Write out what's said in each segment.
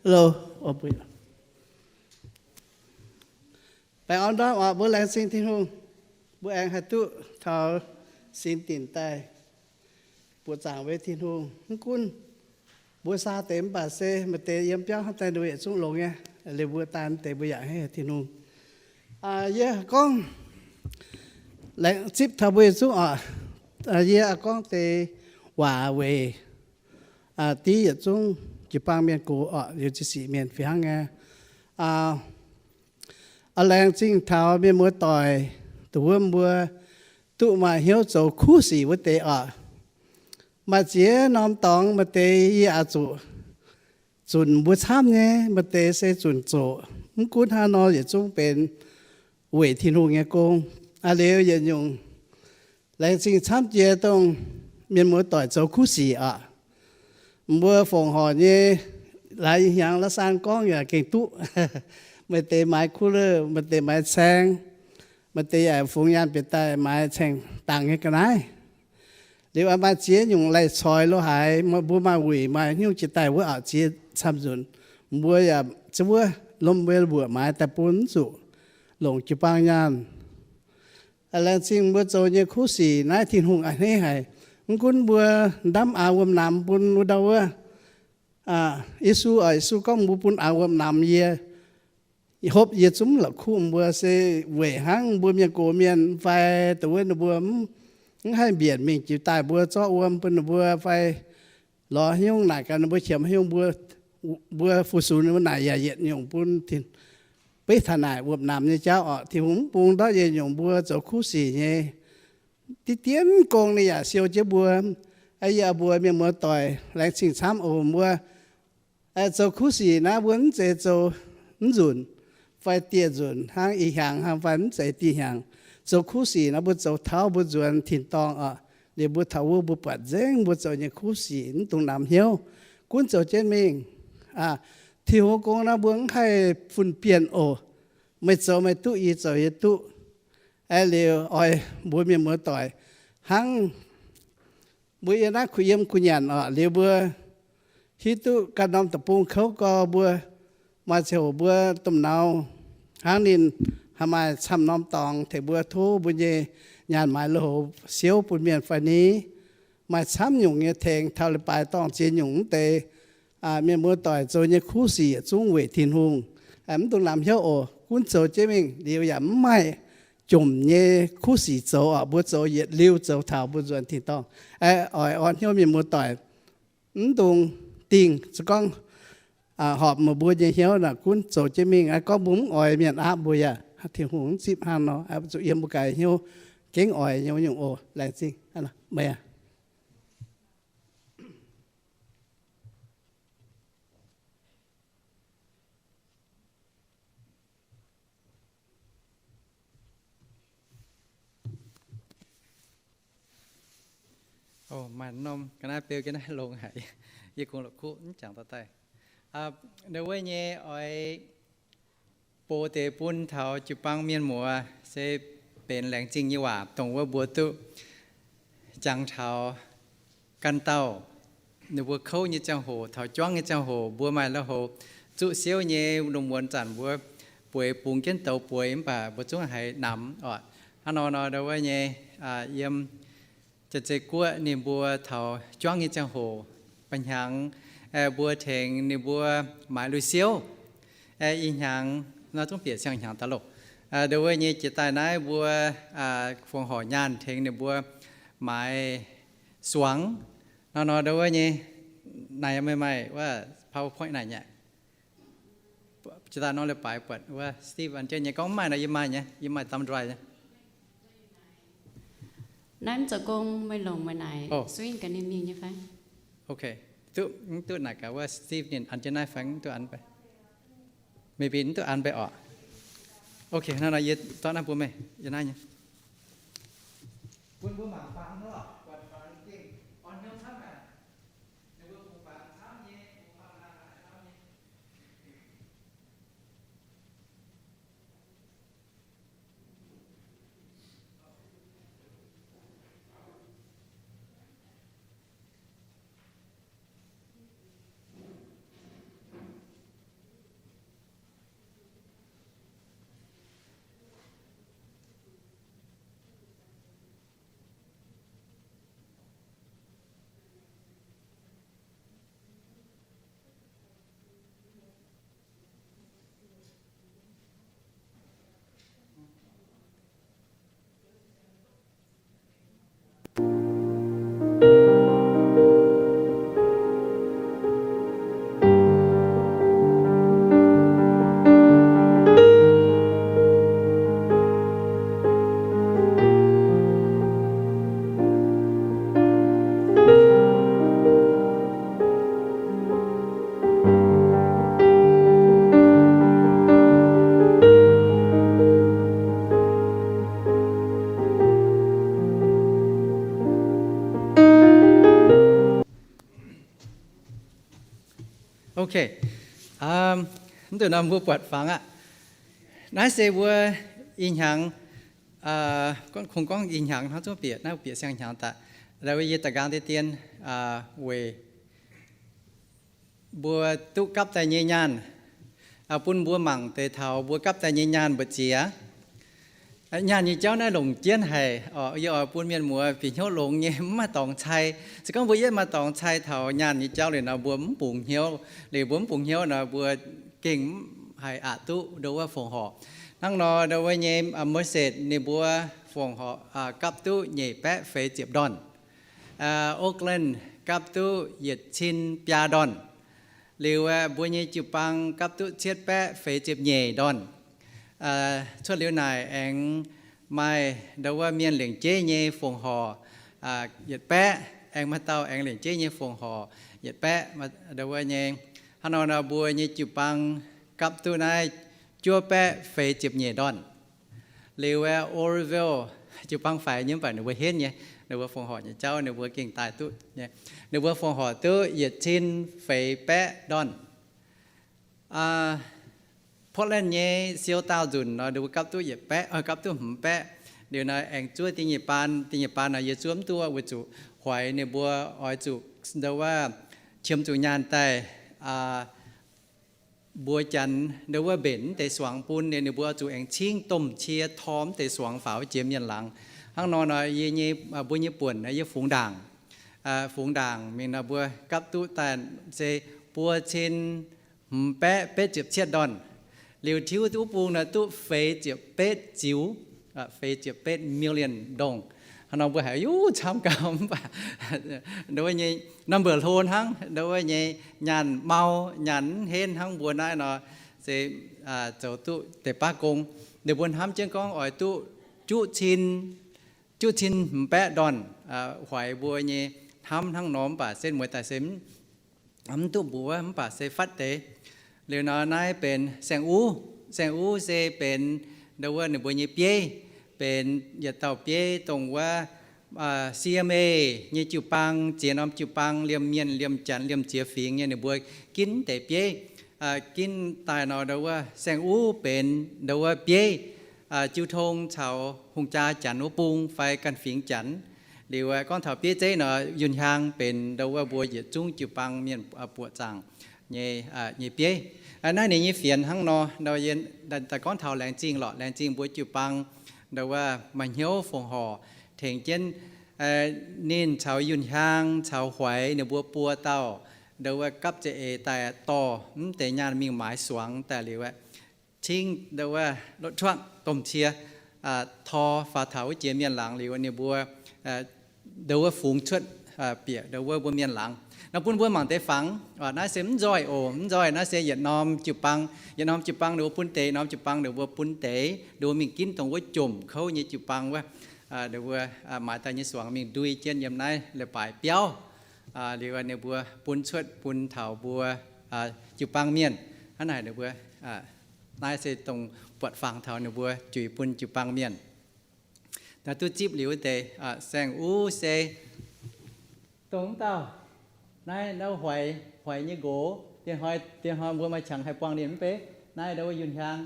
Hello, baengh orn ndorm oc, mbuo laengz zingh Tin-Hungh, mbuo aengx haih duqv taux singx dinc daaih buoqc zaangc weic Tin-Hungh. Mv gunv mbuo saa deix mv baac se maaih deix yiem biauv hnangv daaih nduov yietc zungv longx nyei, liuz mbuo daaih deix mbuo yaac haiz Tin-Hungh. Yie gorngv laengz zipv taux mbuo yietc zungv oc. Yie gorngv deix waac weic div yietc zungv jiu-baang mienh gox oc, liuz za'sic mienh fih hnangv nyei. Laengz zingh taux mienh muoz doic, dongh wuov mbuo duqv maaih hnyouv zoux kuv sic wuov deix oc. Maaih ziex norm dorngx maaih deix yie oix zuqc zunc mbuo camv nyei, maaih deix se zunc zoqc. Mv gunv hnangv nor yietc zungv benx weic Tin-Hungh nyei gong. Aa, liuz yietc nyungc laengz zingh camv jiex dongh mienh muoz doic zoux kuv sic oc. Mbuo fongc horc nyei, laaix ih hnyangx la'saan gorngv yaac gengh duqv. Maaih deix maaiz cooler, maaih deix maaiz caeng, maaih deix yaac fungx nyaanh bieqc daaih maaiz caeng dangc nyei ga'naaiv. Liuz maaih ziex nyungc laih coix lo haaix, mbuo maaih wuic maaih nyungc jiex daaih wuov oc, ziex camv nzunc. Mbuo yaac zungv wuov lomh mbuo mbuoqc maaiz daaih bun mv zuqc longc jiu-baang nyaanh. Laengz zingh mbuo zoux nyei kuv sic naaiv Tin-Hungh a'hneiv haic. Mv gunv mbuo ndamv aax wuom-namx bun wuov ndau wuov Yesu oc, Yesu gorngv mbuo bun aax wuom-namx yie, hopv yie zungv la'kuqv mbuo se weic hnangv mbuo mienh gox mienh fai dongh wuov ninh mbuo mv haih mbienc mingh jiex daaih mbuo zorqv wuom bun ninh mbuo fai lorz haaix nyungc naaic gaax ninh mbuo qiemx haaix nyungc, mbuo fu-sux ninh mbuo naaic yaac yietc nyungc bun beiv taux naaic wuom-namx nyei jauv oc. Tin-Hungh mv bung ndortv yietc nyungc mbuo zoux kuv sic nyei diqv dien gong ninh yaac siou jienv mbuo. Yie mbuox mienh muoz doic laengz zingh camv oc, mbuo zoux kuv sic naaiv mbuo mv zeiz zoux mv nzunc fai dieh nzunc hnangv ih hnyangx hnangv fai mv zeiz dieh hnyangx. Zoux kuv sic naaiv mbuo zoux tauv mbuo nzuonx tin-dorngh oc. Liuz mbuo taux wuov mbuo buatc nzengc mbuo zoux nyei kuv sic mv dungx namx hnyouv, gunv zoux jienv mingh. Tin-Hungh gong naaiv mbuo mv haih fun-bienh oc. Meih zoux meih duqv, yie zoux yie duqv. Aeqv, liuz oix mbuox mienh muoz doic hnangv mbuo yiem naaiv kuh yiem kuh nyanc oc, liuz mbuo hiuv duqv ganh norm deic-bung kouv gorx, mbuo maaih ziangh hoc mbuo domh nauz hnangv ninh haih maaih camv norm dorngx tengx mbuo tov mbuo nyei nyaanh maaiz lui-houx siouv bun mienh fai ni. Maaih camv nyungc nyei tengx taux leiz-baaix dorngh ziex nyungc mv deix. Mienh muoz doic zoux nyei kuv sic yietc zungv weic Tin-Hungh. Mv dungx namx hnyouv oc. Gunv zoux jienv mingh liuz yaac mv maaih jomc nyei kuv sic zoux oc. Mbuo zoux yietc liuz zoux taux mbuo nzuonx tin-dorngh. Oix orn hnyouv mienh muoz doic, mv dungx dingh, se gorngv horpc meih mbuo nyei hnyouv naaic gunv zoux jienv mingh. Gorngv mbuo mv oix mienh aapv mbuo yaac Tin-Hungh mv zipv hnangv nor, zuqc yiem mbuo gaax hnyouv gengh oix nyei nyungc oc. Laengz zingh meih aqv. Maaih norm ga'naaiv beu ga'naaiv longx haic, yie kungx la'kuqv mv jangx dorh daaih. Ndau wuov nyei oix bov deix bun taux jiu-baang mienh muoz se benx laengz zingh nyei waac, dongh wuov mbuo duqv jangx taux ganh dauh ninh mbuo kouv nyei ziangh hoc, taux juangv nyei ziangh hoc, mbuo maaih lui-houx zuqv siouv nyei lungh muonz zanc mbuo bueix bungx jienv douz bueix mv baac mbuo zungv haiz namx oc. Hnangv nor nor ndau wuov nyei yiem Janx-Zei Guoqv ninh mbuo taux juangv nyei ziangh hoc, ba'hnyangx mbuo tengx ninh mbuo maaiz lui-siouv. Ih hnyangx nor zungv bieqc siang-hnyangx daaih loh. Ndau wuov nyei jiex daaih naaiv mbuo fongc horc nyaanh tengx ninh mbuo maaiz suangx. Nor nor ndau wuov nyei naaic meih maaih wuov PowerPoint naaic nyei. Jiex daaih nor leiz-baaix buatc wuov Steve an jienv nyei, gorngv mv maaih nor yie maaih nyei, yie maaih thumb drive nyei. Naaiv mv zoux gong, meih longc meih naaic screen gaax ninh mingh nyei fai? Ok. Duqv, mv duqv naaic gaax wuov Steve ninh an jienv naaiv fai mv duqv an bei? Maybe mv duqv an bei orqc. Ok, nor nor yie zorqv naaiv bun meih, yie naaiv nyei. Bun mbuo mangc faaux hnangv nor, buatc faaux gengh orn hnyouv camv haic. Ninh mbuo kungx faaux camv nyei, kungx faaux haaix camv nyei. Ok. Mv deix norm mbuo buatc fangx aqv. Naaiv se mbuo ih hnyangx, kungx gorngv ih hnyangx hnangv zungv bieqc, naaiv bieqc siang hnyangx daaih. Yie da'nqaang deix dien weic mbuo duqv gapv daaih nyei nyaanh, bun mbuo mangc deix taux mbuo gapv daaih nyei nyaanh mbu'ziex. Nyaanh nyei jauv naaiv longc jienv haic. Yie oix bun mienh muoz bieqc hnyouv longx nyei, mv maaih dorngx cai. Se gorngv mbuo yietv maaih dorngx cai taux nyaanh nyei jauv liuz nor, mbuo mv bungx hnyouv. Liuz mbuo mv bungx hnyouv nor, mbuo gengh mv haih aqc duqv ndo wuov fongc horc. Hnangv nor ndo wuov nyei Merced ninh mbuo fongc horc gapv duqv nyic baeqv feix ziepc ndorn. Oakland gapv duqv yietc cin biaa ndorn. Liuz mbuo nyei jiu-baang gapv duqv cietv baeqv feix ziepc nyeic ndorn. Cuotv liuz naaic aengx maaih ndo wuov mienh lengc jeiv nyei fongc horc yietc baeqv, aengx maaih dauh aengx lengc jeiv nyei fongc horc yietc baeqv ndo wuov nyei. Hnangv nor nor mbuo nyei jiu-baang gapv duqv naaiv juov baeqv feix ziepc nyeic ndorn. Liuz Oroville jiu-baang faix nyei mv baac ninh mbuo henv nyei, ninh mbuo fongc horc nyei jauv ninh mbuo gengh daaih duqv nyei. Ninh mbuo fongc horc duqv yietc cin feix baeqv ndorn. Portland nyei siou daauh nzunc nor ninh mbuo gapv duqv yietc baeqv, gapv duqv hmz baeqv. Liuz nor aengx zuov ding nyei baan, ding nyei baan nor yie zuov mv duqv weic zuqc hoiz ninh mbuo oix zuqc ndo wuov qiemx zuqc nyaanh daaih mbuox janx ndo wuov mbenc mv deix suangx bun, ninh mbuo zuqc aengx cingv domh cie tor mv deix suangx faaux jiex mienh laangz. Hnangv nor nor yie nyei, mbuo nyei buonc yie fungx ndaangc. Fungx ndaangc mingh nor mbuo gapv duqv daaih se buo cin hmz baeqv betv ziepc cietv ndorn. Liuz tiuv wuov bung nor duqv feix ziepc betv ziux, feix ziepc betv million dongh. Hnangv nor mbuo haiz yuv camv gau mv baac ndo wuov nyei number hlo hnangv, ndo wuov nyei nyaanh mau, nyaanh mv henv hnangv mbuo naaiv nor se zoux duqv deix baav gong. Ninh mbuo hnamv jienv gorngv oix duqv juqv cin, juqv cin hmz baeqv ndorn hoiz mbuo nyei hnamv hnangv nor mv baac se mueiz daaih se mv duqv mbuox mv baac se fatv deix. Liuz nor naaiv benx saeng-uv. Saeng-uv se benx ndo wuov ninh mbuo nyei bieiv, benx yietc dauh bieiv dongh wuov C M A nyei jiu-baang, ziex norm jiu-baang, liemh mienh, liemh janx, liemh ziex fingx nyei ninh mbuo ginv deix bieiv. Ginv daaih nor ndo wuov saeng-uv benx ndo wuov bieiv, jiu tong caux hungh jaa janx wuov bung fai ganh fingx janx. Liuz gorngv taux bieiv zeiv nor, Yunh Hiaang benx ndo wuov mbuo yietc zungv jiu-baang mienh buoqc zaangc nyei, nyei bieiv. Naaiv ninh nyei fienx hnangv nor, daaih gorngv taux Laengz Zingh lorqc. Laengz Zingh mbuo jiu-baang ndo wuov maaih hnyouv fongc horc tengx jienv ninh caux Yunh Hiaang caux Huaix ninh mbuo buo dauh ndo wuov gapv za'eix daaih dorh mv deix nyaanh mingh maaiz suangx daaih liuz aeqv, cingv ndo wuov lotv tuangv domh cie tor faaux taux wuov jiex mienh laangz liuz ninh mbuo ndo wuov fungx cuotv bieqc ndo wuov mbuo mienh laangz. Nor bun mbuo mangc deix fangx, naaiv se mv nzoih oc, mv nzoih. Naaiv se yietc norm jiu-baang, yietc norm jiu-baang ninh mbuo bun deix, norm jiu-baang ninh mbuo bun deix ndo mingh ginv dongh wuov jomc kouv nyei jiu-baang wuov. Ninh mbuo maaiz daaih nyei suangx mingh ndui jienv yiem naaiv leiz-baaix biauv. Liuz ninh mbuo bun cuotv bun taux mbuo jiu-baang mienh. Hnangv naaic ninh mbuo, naaiv se dongh buatc fangx taux ninh mbuo juix bun jiu-baang mienh. Naaiv duqv zipv liuz deix saeng-uv se dongh dauh, naaiv, naaiv Huaix, Huaix nyei nqox. Dien hnoi, dien hnoi mbuo maaih qangx haih buangh ninh mv bei. Naaiv ndo wuov Yunh Hiaang,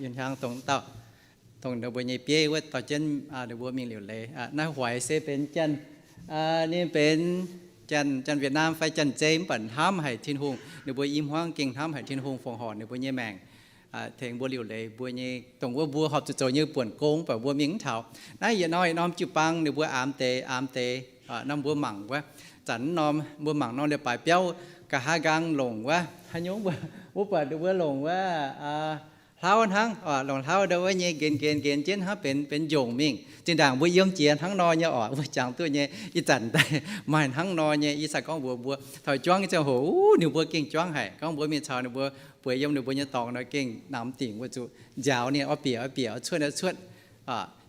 Yunh Hiaang dongh dauh, dongh ninh mbuo nyei bieiv wuov dorh jienv ninh mbuo mingh liuc leiz. Naaiv Huaix se benx Janx, ninh benx Janx, Janx-Vietnam fai Janx-Zei mv baac hnamv haic Tin-Hungh. Ninh mbuo i hmuangv gengh hnamv haic Tin-Hungh fongc horc ninh mbuo nyei maengc, tengx mbuo liuc leiz mbuo nyei dongh wuov mbuo horpc zuqc zoux nyei buonc gong, mv baac mbuo mingh mv taux. Naaiv yietc norm yietc norm jiu-baang ninh mbuo aamx deix aamx deix. Norm mbuo mangc wuov, zanc norm mbuo mangc norm leiz-baaix biauv, nqa'haav nqaang longc wuov, haaix nyungc mbuo, mbuo buatc ninh mbuo longc wuov hlauv hnangv, longc hlauv ndo wuov nyei nqenx nqenx nqenx jienv hnangv benx, benx njongc mingh. Zinh ndaangc mbuo yiem jiex hnangv nor nyei orqc, mbuo jangx duqv nyei. Ih zanc daaih maaih hnangv nor nyei. Ih zanc gorngv mbuox mbuo taux juangv nyei ziangh hoc, ninh mbuo gengh juangv haic. Gorngv mbuo mingh caux ninh mbuo bueix yiem ninh mbuo nyei dorngx nor gengh namx dingc weic zuqc nziaaux ninh oix bieqc oix bieqc, oix cuotv oix cuotv.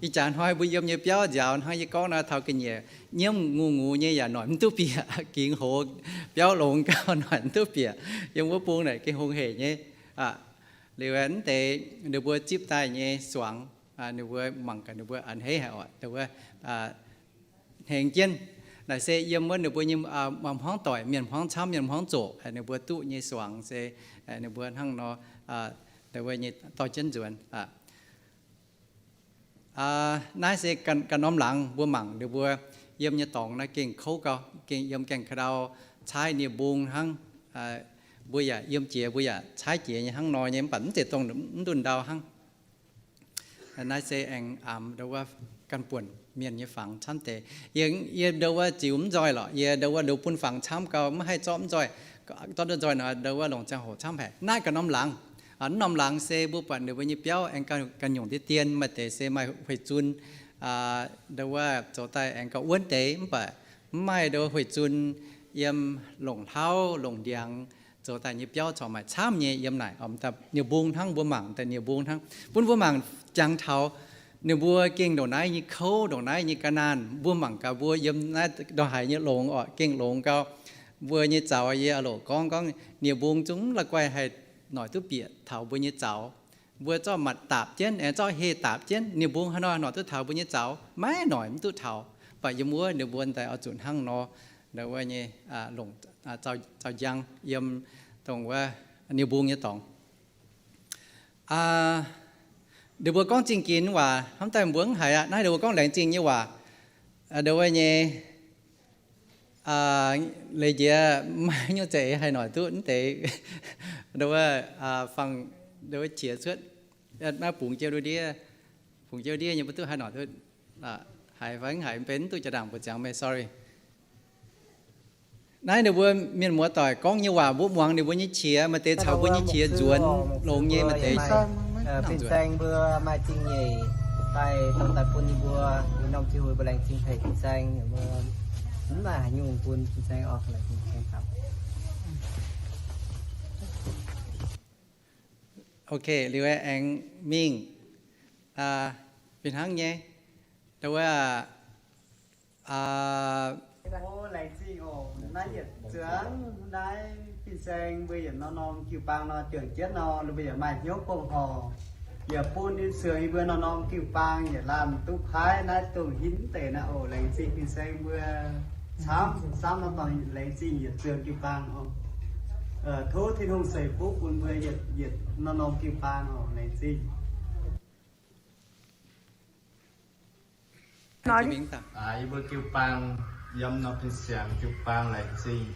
Ih jaax hnoi mbuo yiem nyei biauv nziaaux hnangv yie gorngv nor, taux ga'nyiec nyiemv ngungz ngungz nyei yaac noic mv duqv bieqc, gingx hoz biauv longx gauh noic mv duqv bieqc. Yiem wuov bung naaic gengh hungh heic nyei. Liuz mv deix ninh mbuo zipv daaih nyei suangx, ninh mbuo mangc gaax ninh mbuo a'hneiv haic oc, ninh mbuo hnengx jienv. Naaic se yiem wuov ninh mbuo nyei, aa, maaih hmuangv doic, mienh hmuangv camv, mienh hmuangv zoqc, ninh mbuo duqv nyei suangx se ninh mbuo hnangv nor, aa, wuov nyei dorh jienv nzuonx. Aa, naaiv se ganh, ganh norm laangz mbuo mangc ninh mbuo yiem nyei dorngx naaiv gengh kouv gau, gengh yiem gaengh ka'ndau caaiv nie-mbung hnangv. Aa, mbuo yaac yiem jiex, mbuo yaac caaiv jiex nyei hnangv nor nyei, mv baac mv zeiz dongh mv ndunh ndau hnangv. Naaiv se aengx aamx ndo wuov ganh buonc mienh nyei fangx camv deix. Yie, yie ndo wuov ziux mv nzoih lorqc. Yie ndo wuov ndo bun fangx camv gau, mv haih zorqv mv nzoih, zorqv duqv nzoih nor ndo wuov longc ziangh hoc camv haic. Naaiv ganh norm laangz, aa, norm laangz se mbuo buatc ninh mbuo nyei biauv aengx ganh, ganh nyungc deix dien, maaih deix se maaih hueic zun, aa, ndo wuov zoux daaih aengx gauh wuonv deix, mv baac mv maaih ndo wuov hueic zun yiem longc hlauv longc ndiangx zoux daaih nyei biauv corc maaih camv nyei yiem naaic. Aa, nie-mbung hnangv, mbuo mangc daaih nie-mbung hnangv. Bun mbuo mangc jangx taux ninh mbuo gengh ndongc naaiv nyei kouv, ndongc naaiv nyei ga'naanh. Mbuo mangc gaax mbuo yiem naaiv ndongc haaix nyei longx orqc, gengh longx gau. Mbuo nyei zaux yie aa loc gorngv, gorngv nie-mbung zungv la'guaih haih noic duqv bieqc taux mbuo nyei zaux. Mbuo zorqv matc daapc jienv, aengx zorqv heh daapc jienv, nie-mbung haaix nor noic duqv taux mbuo nyei zaux? Maiv noic, mv duqv taux. Mv baac yiem wuov ninh mbuo daaih oix zuqc hnangv nor, wuov nyei, aa, longc, aa, zaux, zaux njang yiem dongh wuov nie-mbung nyei dorngx. Aa, ninh mbuo gorngv zingh ginx waac hnamv daaih mbuo mv haiz aqv. Naaiv ninh mbuo gorngv laengz zingh nyei waac, aa, ndo wuov nyei, aa, leiz njiec maiv nyungc zeiz haih noic duqv mv deix, ndo wuov, aa, fangx, ndo wuov qiex cuotv, maiv bungx jienv ndiev, bungx jienv ndiev nyei maiv duqv haih noic duqv, aa, haiz fai mv haiz benx mv duqv jaa-ndaangc mbuoqc ziangx meih, sorry. Naaiv ninh mbuo mienh muoz doic gorngv nyei waac mbuo muangx ninh mbuo nyei qiex, maaih deix caux mbuo nyei qiex nzuonx longx nyei, maaih deix fin-saeng mbuo maaih zingh nyeic daaih, daaih bun ninh mbuo, mbuo norm ziangh hoc mbuo laengz zingh haic fin-saeng, mbuo mv maaih haaix nyungc bun fin-saeng orqc, laengz zingh fin-saeng camv. Ok, liuz aengx mingh, aa, fih hnangv nyei, ndo wuov, aa, o, laengz zingh oc. Naaiv yietc zuangx naaiv fin-saeng mbuo yietc norm-norm jiu-baang nor, juangc jienv nor, ninh mbuo yaac maaih hnyouv buangh horc, yaac bun ninh suonx yie mbuo norm-norm jiu-baang yietc laanh duqv paaiv naaiv dongh hinv deix naaiv oc. Laengz zingh fin-saeng mbuo camv, camv nor dorh laengz zingh yietc zuangx jiu-baang oc. Tov Tin-Hungh ceix fuqv bun mbuo yietc, yietc norm-norm jiu-baang oc. Laengz zingh. Yie mbuo jiu-baang yiem norm fin-saeng jiu-baang laengz zingh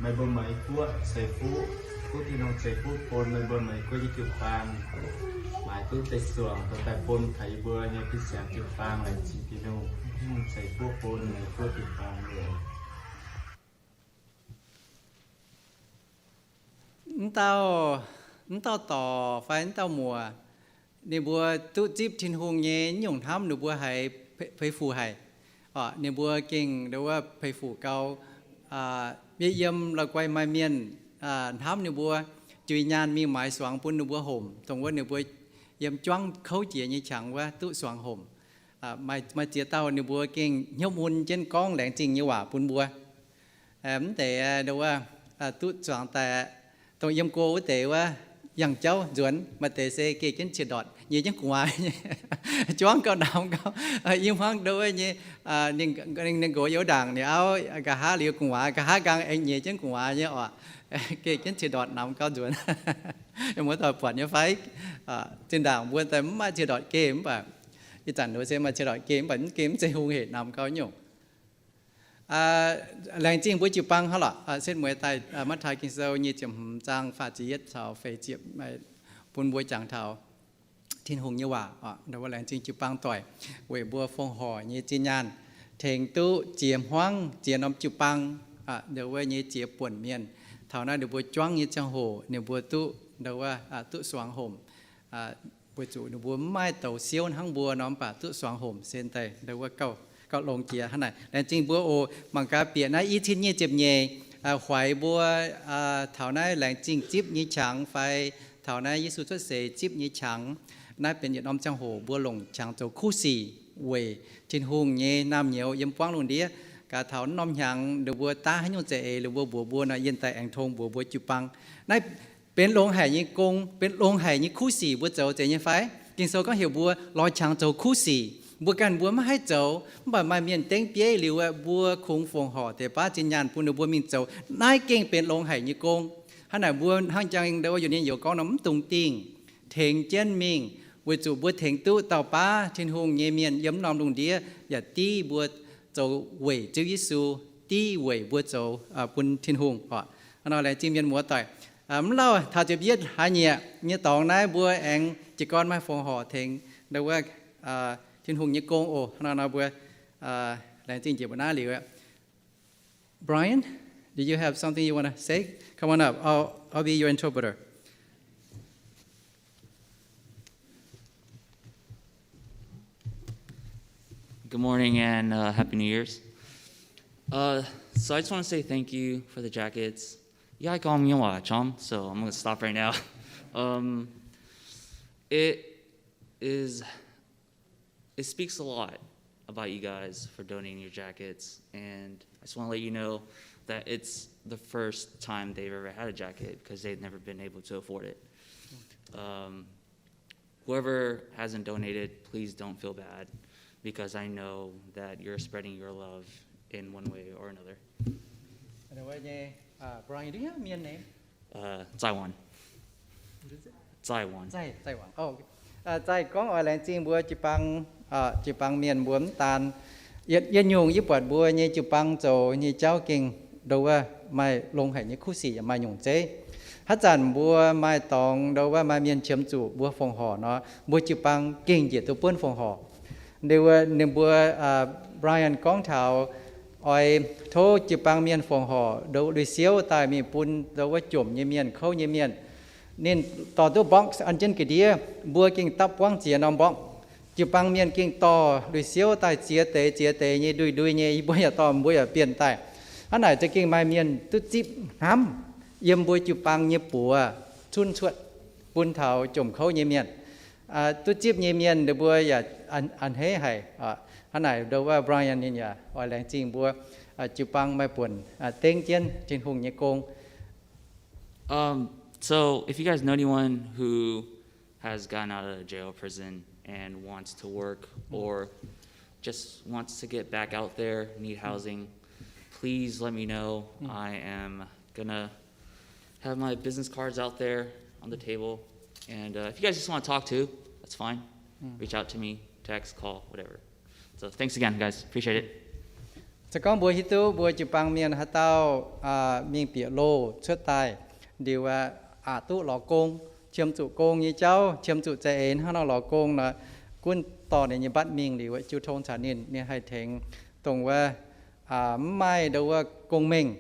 meih mbuo meix guoqv ceix fuqv, tov Tin-Hungh ceix fuqv bun meih mbuo meix guoqv nyei jiu-baang maaiz duqv deix suangx dorh daaih bun taux yie mbuo nyei fin-saeng jiu-baang. Laengz zingh Tin-Hungh, Tin-Hungh ceix fuqv bun meix guoqv jiu-baang oc. Mv dauh, mv dauh dorc fai mv dauh muoc, ninh mbuo duqv zipv Tin-Hungh nyei nyungc hnamv ninh mbuo haiz pei-, pei fuc haic. Orqc, ninh mbuo gengh ndo wuov pei fuc gau, aa, yiem la'guaih maaih mienh, aa, hnamv ninh mbuo, juix nyaanh mingh maaiz suangx bun ninh mbuo homc, dongh wuov ninh mbuo yiem juangv kouv jiex nyei qangx wuov duqv suangx homc. Aa, maaih, maaih ziex dauh ninh mbuo gengh hnyouv mun jienv gorngv laengz zingh nyei waac bun mbuo. Mv deix ndo wuov, aa, duqv zuangx daaih, dongh yiem go wuov deix wuov, yangh jauv nzuonx, maaih deix se geh jienv cie ndortc, nyiex jienv gu'nguaaz, juangv gau, namx gau. Ih hmuangv ndo wuov nyei, ninh, ninh nqox youz ndaangc ninh auv, nqa'haav liuz gu'nguaaz, nqa'haav nqaang aengx nyiex jienv gu'nguaaz nyei orqc. Geh jienv cie ndortc namx gau nzuonx. Muoz-doic buatc nyei fai? Zinh ndaangc mbuo daaih mv maaih cie ndortc geh, mv baac ih zanc ndo se maaih cie ndortc geh, mv baac mv geh mv zeiz hungh hec, namx gau nyungc. Laengz zingh mbuo jiu-baang hnangv lorqc. Setv mueiz daaih Matv^taai Ging-Sou nyei ziepc hmz zaang faah ziepc yietv caux feix ziepc, bun mbuo jangx taux Tin-Hungh nyei waac. Ndo wuov laengz zingh jiu-baang doic weic mbuo fongc horc nyei zinh nyaanh tengx duqv ziex hmuangv ziex norm jiu-baang, ndo wuov nyei ziex buonc mienh. Taux naaiv ninh mbuo juangv nyei ziangh hoc ninh mbuo duqv, ndo wuov, duqv suangx homc. Weic zuqc ninh mbuo mv maaih douz siouv hnangv mbuo nor, mv baac duqv suangx homc se daaih ndo wuov gauh, gauh longx jiex hnangv naaic. Laengz zingh mbuo oc. Mangc gaax bieqc naaiv i cin nyic ziepc nyeic, hoic mbuo taux naaiv laengz zingh zipv nyei qangx fai taux naaiv Yesu cuotv seix zipv nyei qangx. Naaiv benx yietc norm ziangh hoc mbuo longc qangx zoux kuv sic weic Tin-Hungh nyei naamh nyouz yiem buangv lungh ndiev. Gaax taux norm hnyangx ninh mbuo daav haaix nyungc za'eix, ninh mbuo mbuox mbuo nor, yienh daaih aengx tong mbuox mbuo jiu-baang. Naaiv benx longx haic nyei gong, benx longx haic nyei kuv sic mbuo zoux, zeiz nyei fai? Ging-Sou gorngv heuc mbuo lorz qangx zoux kuv sic. Mbuo ganh mbuo maiv haih zoux, mv baac maaih mienh dengv bieiv liuz aeqv, mbuo kungx fongc horc deix baav zinh nyaanh bun ninh mbuo mingh zoux. Naaiv gengh benx longx haic nyei gong. Hnangv naaic mbuo hnangv jangx ndo yuonh nyei youz gorngv nor, mv dungx dingh, tengx jienv mingh, weic zuqc mbuo tengx duqv dauh baav Tin-Hungh nyei mienh yiem norm lungh ndiev yaac div mbuo zoux weic Ziouv Yesu, div weic mbuo zoux bun Tin-Hungh oc. Hnangv nor laengz zingh mienh muoz-doic. Mv lauh taux ziepc yietv hlaax nyieqc nyei dorngx naaiv mbuo aengx jiez gorn maaih fongc horc tengx ndo wuov Tin-Hungh nyei gong oc. Hnangv nor mbuo laengz zingh jiex mbuo naaiv liuz. Brian, do you have something you want to say? Come on up. I'll, I'll be your interpreter. Good morning and uh, Happy New Year's. Uh, so I just want to say thank you for the jackets. Yeah, I call me a chom, so I'm going to stop right now. Um, it is it speaks a lot about you guys for donating your jackets, and I just want to let you know that it's the first time they've ever had a jacket because they've never been able to afford it. Um, whoever hasn't donated, please don't feel bad because I know that you're spreading your love in one way or another. Anyway, uh, Brian, do you have a middle name? Uh, Taiwan. What is it? Taiwan. Taiwan. Oh, okay. Zaih gorngv oix laengz zingh mbuo jiu-baang, jiu-baang mienh mbuo mv daan, yietc nyungc yie buatc mbuo nyei jiu-baang zoux nyei jauv gengh ndo wuov maaih longx haic nyei kuv sic yaac maaih nyungc zeiv. Haaix zanc mbuo maaih dorngx ndo wuov maaih mienh qiemx zuqc mbuo fongc horc nor, mbuo jiu-baang gengh njiec duqv buonv fongc horc. Ndo wuov ninh mbuo, Brian gorngv taux oix tov jiu-baang mienh fongc horc ndo lui siouv daaih mingh bun ndo wuov jomc nyei mienh, kouv nyei mienh. Ninh dorh duqv box an jienv ga'ndiev, mbuo gengh dapv buangv ziex norm box. Jiu-baang mienh gengh dorh lui siouv daaih ziex deix ziex deix nyei ndui-ndui nyei, yie mbuo yaac dorh, mbuo yaac bienh daaih. Hnangv naaic za'gengh maaih mienh duqv zipv hnamv yiem mbuo jiu-baang nyei buoz cunv cuotv bun taux jomc kouv nyei mienh. Duqv zipv nyei mienh ninh mbuo yaac a'hneiv haic. Hnangv naaic ndo wuov Brian ninh yaac oix laengz zingh mbuo jiu-baang maaih buonc dengv jienv Tin-Hungh nyei gong. Um, so if you guys know anyone who has gotten out of jail or prison and wants to work or just wants to get back out there, need housing, please let me know. I am gonna have my business cards out there on the table. And uh, if you guys just want to talk too, that's fine. Reach out to me, text, call, whatever. So thanks again, guys. Appreciate it. Se gorngv mbuo hiuv duqv mbuo jiu-baang mienh haaix dauh mingh bieqc loh cuotv daaih liuz aqc duqv lorz gong, qiemx zuqc gong nyei jauv, qiemx zuqc za'eix hnangv nor lorz gong nor, gunv dorh ninh nyei mbatv mingh liuz jiu tong caux ninh, ninh haih tengx dongh wuov mv maaih ndo wuov gong-mengh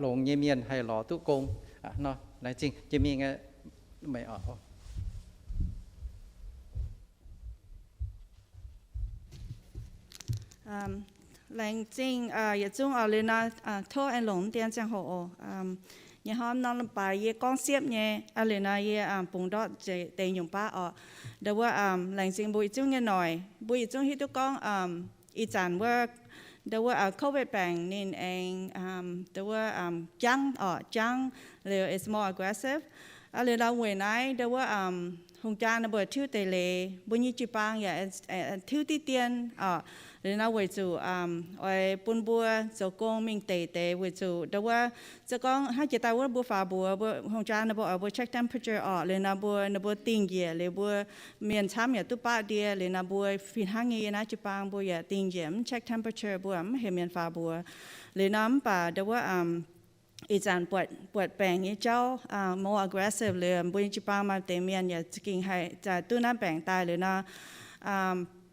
longx nyei mienh haih lorz duqv gong. Nor laengz zingh jiex mingh meih oc. Laengz zingh yietc zungv oc. Liuz nor tov aengx longc mv dien ziangh hoc oc. Nyei hnamv norm leiz-baaix yie gorngv siepv nyei. Liuz nor yie bungx ndortv deix nyungc baav oc. Ndo wuov laengz zingh mbuo yietc zungv nyei noic. Mbuo yietc zungv hiuv duqv gorngv ih zanc wuov ndo wuov COVID baengc ninh aengx ndo wuov jangv oc, jangv liuz is more aggressive. Liuz nor weic naaiv ndo wuov hungh jaa ninh mbuo tiuv deix leiz, mbuo nyei jiu-baang yaac tiuv diqv dien oc. Liuz nor weic zuqc oix bun mbuo zoux gong mingh deic deix weic zuqc ndo wuov se gorngv hnangv jiex daaih wuov mbuo faaux mbuox mbuo hungh jaa ninh mbuo oix mbuo check temperature oc. Liuz nor mbuo ninh mbuo dingh njiec liuz mbuo mienh camv yaac duqv baqv ndie. Liuz nor mbuo fih hnangv nyei yie naaiv jiu-baang mbuo yaac dingh njiec mv check temperature, mbuo mv heuc mienh faaux mbuox. Liuz nor mv baac ndo wuov ih zanc buatc, buatc baengc nyei jauv more aggressive liuz mbuo nyei jiu-baang maaih deix mienh yaac za'gengh haih zaaix duqv naaiv baengc daaih. Liuz nor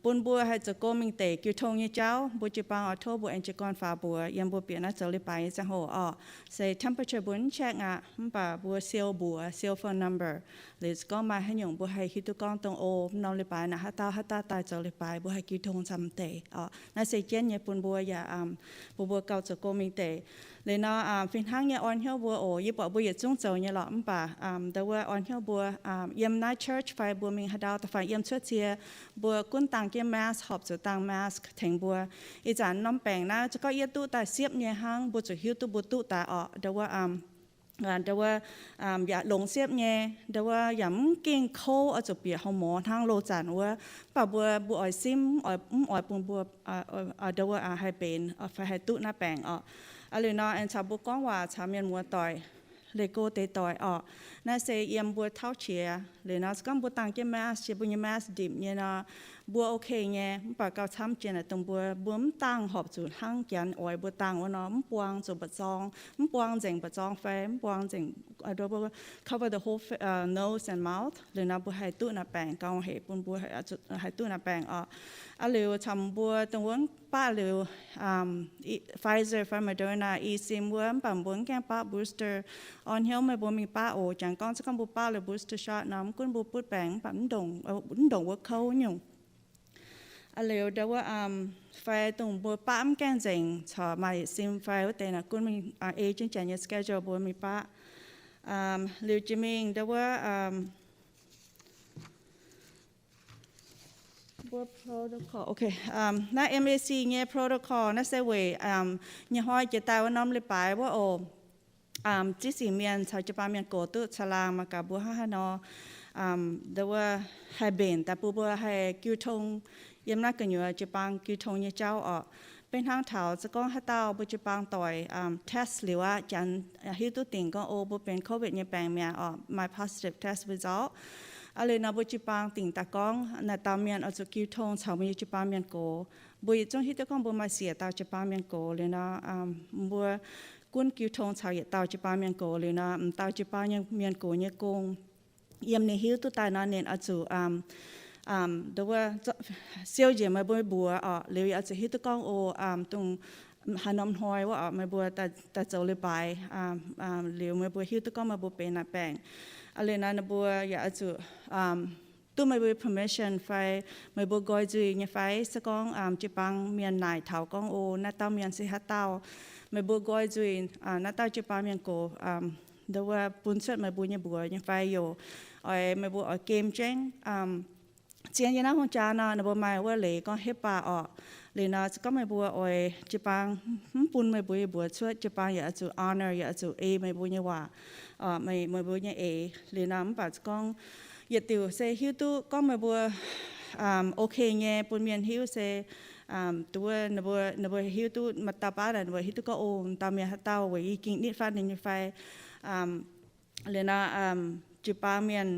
bun mbuo haih zoux gong mingh deic jiu tong nyei jauv, mbuo jiu-baang oix tov mbuo aengx jiez gorn faaux mbuox yiem mbuo bieqc naaiv zoux leiz-baaix nyei ziangh hoc oc. Se temperature mbuo mv check aqv, mv baac mbuo siou mbuox, siou phone number. Liuz gorngv maaih haaix nyungc mbuo haih hiuv duqv gorngv dongh o, mv norm leiz-baaix naaic haaix dauh haaix dauh daaih zoux leiz-baaix, mbuo haih jiu tong camv deix oc. Naaiv se jienv nyei bun mbuo yaac bun mbuo gauh zoux gong mingh deic. Liuz nor fih hnangv nyei orn hnyouv mbuo oc. Yie buatc mbuo yietc zungv zoux nyei lorqc, mv baac ndo wuov orn hnyouv mbuo yiem naaiv church fai mbuo mingh haaix ndau da'faanh yiem cuotv cie, mbuo gunv dangh jienv mask, horpc zuqc dangh mask tengx mbuo. Ih zanc norm baengc naaiv za'gengh yie duqv daaih siepv nyei hnangv, mbuo zuqc hiuv duqv mbuo duqv daaih oc. Ndo wuov ndau wuov yaac longx siepv nyei, ndau wuov yaac mv gengh kouv oix zuqc bieqc hormone hnangv loz zanc wuov. Mv baac mbuo, mbuo oix simv, mv oix bun mbuo ndau wuov haih mbenc fai haih duqv naaiv baengc orqc. Aa, liuz nor aengx caux mbuo gorngv waac caux mienh muoz-doic, leih go deix doic orqc. Naaiv se yiem mbuo tauv qiex. Liuz nor se gorngv mbuo dangh jienv mask, jiex mbuo nyei mask ndipc nyei nor, mbuo ok nyei. Mv baac gauh camv jiex naaic dongh mbuo, mbuo mv dangh horpc zuqc hnangv janx oix mbuo dangh wuov nor, mv buang zuqc mba'zorng, mv buang nzengc mba'zorng fai mv buang nzengc cover the whole nose and mouth. Liuz nor mbuo haih duqv naaiv baengc, gauh hec bun mbuo haih duqv naaiv baengc orqc. Aa, liuz caux mbuo dongh wuov baqv liuz Pfizer fai Moderna i sim wuov, mv baac mbuo mv gaengh baqv booster. Orn hnyouv meih mbuo mingh baqv oc. Jangx gorngv se gorngv mbuo baqv liuz booster shot nor, mv gunv mbuo butv baengc, mv baac mv ndongc wuov kouv nyungc. Aa, liuz ndau wuov fai dongh mbuo baqv mv gaengh nzengc, corc maaih yietc sim fai wuov deix naaic, gunv mingh ei jienv janx nyei schedule mbuo mingh baqv. Liuz jiex mingh ndau wuov protocol, naaiv M A C nyei protocol naaiv se weic nyei hnoi jiex daaih wuov norm leiz-baaix wuov oc. Ziex sic mienh caux jiu-baang mienh gox duqv caangh laangh mangc gaax mbuo hnangv haaix nor ndau wuov haih mbenc daaih bun mbuo haih jiu tong yiem naaiv gu'nyuoz jiu-baang jiu tong nyei jauv orqc. Beiv hnangv taux se gorngv haaix dauh mbuo jiu-baang doic test liuz aqv, janx hiuv duqv dingc gorngv, o, mbuo benx COVID nyei baengc mi'aqv orqc, maaih positive test result. Aa, liuz nor mbuo jiu-baang dingc daaih gorngv naaiv dauh mienh oix zuqc jiu tong caux mbuo nyei jiu-baang mienh gox. Mbuo yietc zungv hiuv duqv gorngv mbuo maaih siec dauh jiu-baang mienh gox. Liuz nor mbuo gunv jiu tong caux yietc dauh jiu-baang mienh gox. Liuz nor m'dauh jiu-baang mienh gox nyei gong, yiem ninh hiuv duqv daaih nor ninh oix zuqc ndau wuov siou njiec meih mbuo mbuox orqc. Liuz yaac oix zuqc hiuv duqv gorngv, o, dongh haaix norm hnoi wuov orqc meih mbuo daaih zoux leiz-baaix, liuz meih mbuo hiuv duqv gorngv meih mbuo benx naaiv baengc. Aa, liuz nor ninh mbuo yaac oix zuqc duqv meih mbuo permission fai meih mbuo nqoi nzuih nyei fai se gorngv jiu-baang mienh naaic taux gorngv, o, naaiv dauh mienh se haaix dauh, meih mbuo nqoi nzuih naaiv dauh jiu-baang mienh gox ndau wuov bun cuotv meih mbuo nyei mbuox nyei fai yoc, oix meih mbuo oix gem jienv zien yiem naaiv hungh jaa nor, ninh mbuo maaih wuov leiz gorngv HIPAA orqc. Liuz nor se gorngv meih mbuo oix jiu-baang mv bun meih mbuo nyei mbuox cuotv, jiu-baang yaac oix zuqc honor, yaac oix zuqc ei meih mbuo nyei waac, meih mbuo nyei eix. Liuz nor mv baac se gorngv yietc diuc se hiuv duqv gorngv meih mbuo ok nyei bun mienh hiuv se, duqv ninh mbuo hiuv duqv maaih dauh baav naaic ninh mbuo hiuv duqv gorngv, o, dauh mienh haaix dauh weic yie gengh nitv fatv ninh nyei fai. Liuz nor jiu-baang mienh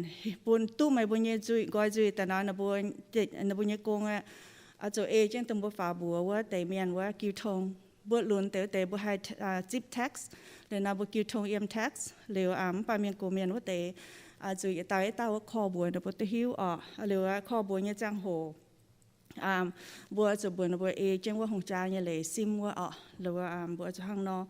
bun duqv meih mbuo nyei nzuih, nqoi nzuih daaih nor, ninh mbuo nyei gong aeqv, oix zuqc ei jienv dongh mbuo faaux mbuox wuov deix mienh wuov jiu tong. Mbuo lunx deix wuov deix mbuo haih zipv text. Liuz nor mbuo jiu tong yiem text. Liuz mv baac mienh gox mienh wuov deix oix zuqc yietc dauh yietc dauh wuov korv mbuox ninh mbuo duqv hiuv orqc. Liuz korv mbuox nyei ziangh hoc mbuo zuqc mbuox ninh mbuo ei jienv wuov hungh jaa nyei leiz simv wuov orqc. Liuz mbuo zuqc hnangv nor.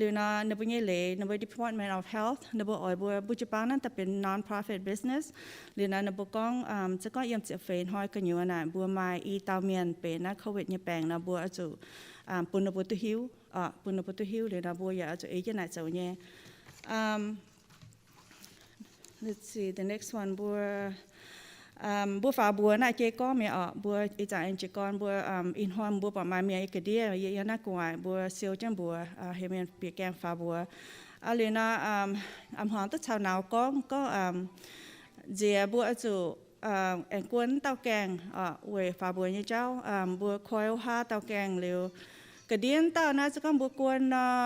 Liuz nor ninh mbuo nyei leiz, ninh mbuo Department of Health, ninh mbuo oix mbuo, mbuo jiu-baang naaiv daaih benx non-profit business. Liuz nor ninh mbuo gorngv se gorngv yiem ziepc feix hnoi gu'nyuoz naaic mbuo maaih i dauh mienh benx naaiv COVID nyei baengc nor, mbuo oix zuqc bun ninh mbuo duqv hiuv, bun ninh mbuo duqv hiuv. Liuz nor mbuo yaac oix zuqc ei jienv naaic zoux nyei. Let's see the next one. Mbuo, mbuo faaux mbuox naaiv jiex gorngv mi'aqv orqc. Mbuo ih zanc aengx jiez gorn mbuo ih hnoi mbuo buatc maaih mienh yiem ga'ndiev, yiem naaiv gu'nguaaic mbuo siou jienv mbuox, heuc mienh bieqc gaengh faaux mbuox. Aa, liuz nor a'hnoi duqv caux nauz gorngv, gorngv nziex mbuo oix zuqc aengx guon dauh gaengh orqc, weic faaux mbuox nyei jauv. Mbuo koi wuov haav dauh gaengh liuz, ga'ndiev dauh naaiv se gorngv mbuo guon nor,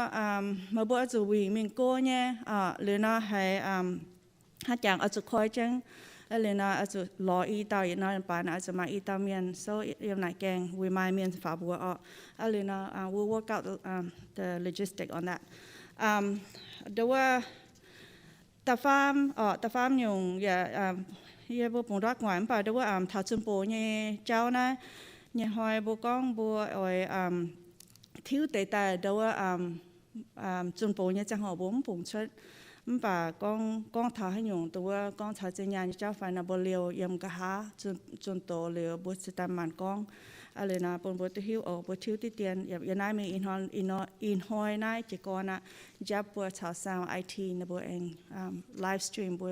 meih mbuo oix zuqc wingc mingh go nyei orqc. Liuz nor haiz hnangv jangx oix zuqc koi jienv. Liuz nor oix zuqc lorz i dauh, yietc norm baac naaic oix zuqc maaih i dauh mienh souv yiem naaic gaengh weic maaih mienh faaux mbuox orqc. Liuz nor we'll work out the logistic on that. Ndau wuov da'faam orqc, da'faam nyungc yaac yie mbuo bungx ndortv gu'nguaaic mv baac ndau wuov taux zunh box nyei jauv naaiv, nyei hnoi mbuo gorngv mbuo oix tiuv deix daaih ndau wuov zunh box nyei ziangh hoc mbuo mv bungx cuotv. Mv baac gorngv, gorngv taux haaix nyungc dongh wuov gorngv caux zinh nyaanh nyei jauv fai nor, mbuo liouh yiem nqa'haav zunh doz liuz mbuo cingx daaih maanc gorngv. Liuz nor bun mbuo duqv hiuv oc, mbuo tiuv diqv dien yiem naaiv mingh ih hnoi naaiv jiez gorn aqv. Njapv mbuo caux sound I T ninh mbuo aengx live stream mbuo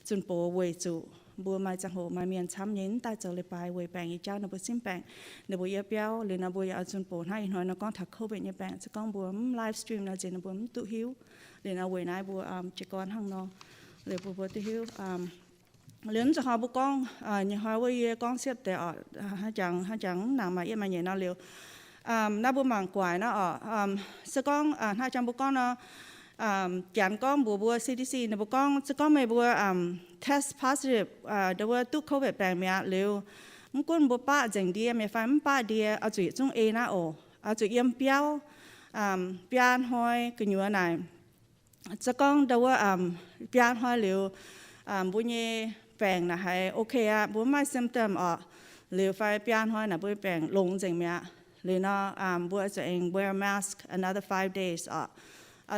zunh box weic zuqc mbuo maaih ziangh hoc maaih mienh camv nyei mv daaih zoux leiz-baaix weic baengc nyei jauv, ninh mbuo simv baengc, ninh mbuo yiem biauv. Liuz nor mbuo yaac oix zunh bouc hnangv ih hnoi nor gorngv taux COVID nyei baengc, se gorngv mbuo mv live stream nor nzengc ninh mbuo mv duqv hiuv. Liuz nor weic naaiv mbuo jiez gorn hnangv nor, liuz mbuo mbuo duqv hiuv. Liuz mv zuqc hnoi mbuo gorngv, nyei hnoi wuov yie gorngv siepv deix oc, hnangv jangx hnangv jangx mv nangc maaih yie maaih nyei nor liuz, naaiv mbuo mangc gu'nguaaic nor oc, se gorngv hnangv jangx mbuo gorngv nor, janx gorngv mbuox mbuo C D C ninh mbuo gorngv, se gorngv meih mbuo test positive, ndo wuov duqv COVID baengc mi'aqv liuz, mv gunv mbuo baqv nzengc ndie mienh fai mv baqv ndie, oix zuqc yietc zungv ei naaiv oc. Oix zuqc yiem biauv biaa hnoi gu'nyuoz naaic. Se gorngv ndo wuov biaa hnoi liuz, mbuo nyei baengc naaic haiz okay aqv, mbuo mv maaih symptom oc, liuz fai biaa hnoi naaic mbuo nyei baengc longx nzengc mi'aqv, liuz nor mbuo zuqc aengx wear mask another five days oc.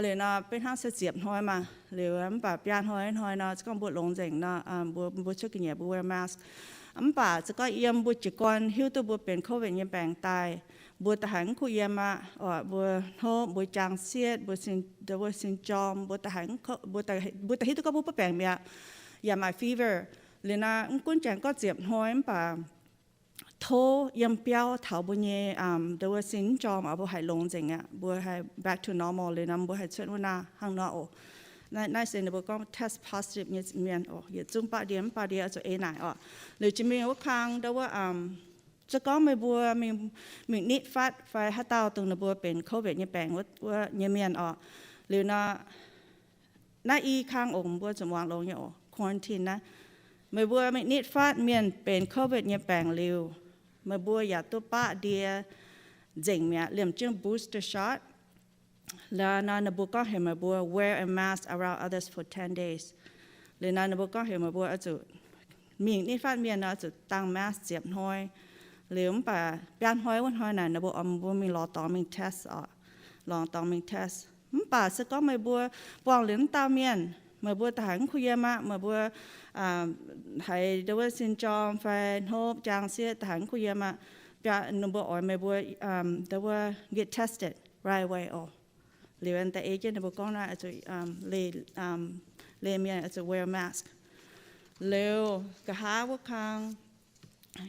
Liuz nor beiv hnangv se ziepc hnoi maah, liuz mv baac biaa hnoi hnoi nor, se gorngv mbuo longx nzengc nor, mbuo mbuo cuotv ga'nyiec mbuo wear mask. Mv baac se gorngv yiem mbuo jiez gorn hiuv duqv mbuo benx COVID nyei baengc daaih, mbuo da'haiz mv kuh yiem aqv, mbuo hnopv, mbuo jaang sietv, mbuo sin, mbuo sin jorm, mbuo da'haiz, mbuo da'hiuv duqv gorngv mbuo butv baengc mi'aqv, yaac maaih fever. Liuz nor mv gunv janx gorngv ziepc hnoi mv baac tov yiem biauv taux mbuo nyei ndo wuov sin mv jorm oc, mbuo haih longx nzengc aqv, mbuo haih back to normal liuz nor mbuo haih cuotv wuov naaiv hnangv nor oc. Naaiv se ninh mbuo gorngv test positive nyei mienh oc, yietc zungv baqv ndie mv baqv ndie oix zuqc ei naaic oc. Liuz jiex mingh wuov kang ndo wuov, se gorngv meih mbuo mingh nitv fatv fai haaix dauh dongh ninh mbuo benx COVID nyei baengc wuov nyei mienh oc, liuz nor naaiv i kang oc, mbuo zuqc muangx longx nyei oc, quarantine naaiv. Meih mbuo mingh nitv fatv mienh benx COVID nyei baengc liuz, meih mbuo yaac duqv baqv ndie nzengc mi'aqv, liemh jienv booster shot. Liuz nor ninh mbuo gorngv heuc meih mbuo wear a mask around others for ten days. Liuz nor ninh mbuo gorngv heuc meih mbuo oix zuqc mingh nitv fatv mienh nor oix zuqc dangh mask ziepc hnoi. Liuz mv baac biaa hnoi wuov hnoi naaic ninh mbuo oix mbuo mingh lorz dorngx mingh test oc, lorz dorngx mingh test. Mv baac se gorngv meih mbuo buangh liuz mv dauh mienh, meih mbuo da'haiz mv kuh yiem aqv, meih mbuo haiz ndo wuov sin jorm fai hnopv jaang sietv da'haiz mv kuh yiem aqv, ninh mbuo oix meih mbuo ndo wuov get tested right away oc. Liuz da'ei jienv ninh mbuo gorngv naaiv, leih mienh oix zuqc wear mask. Liuz nqa'haav wuov kang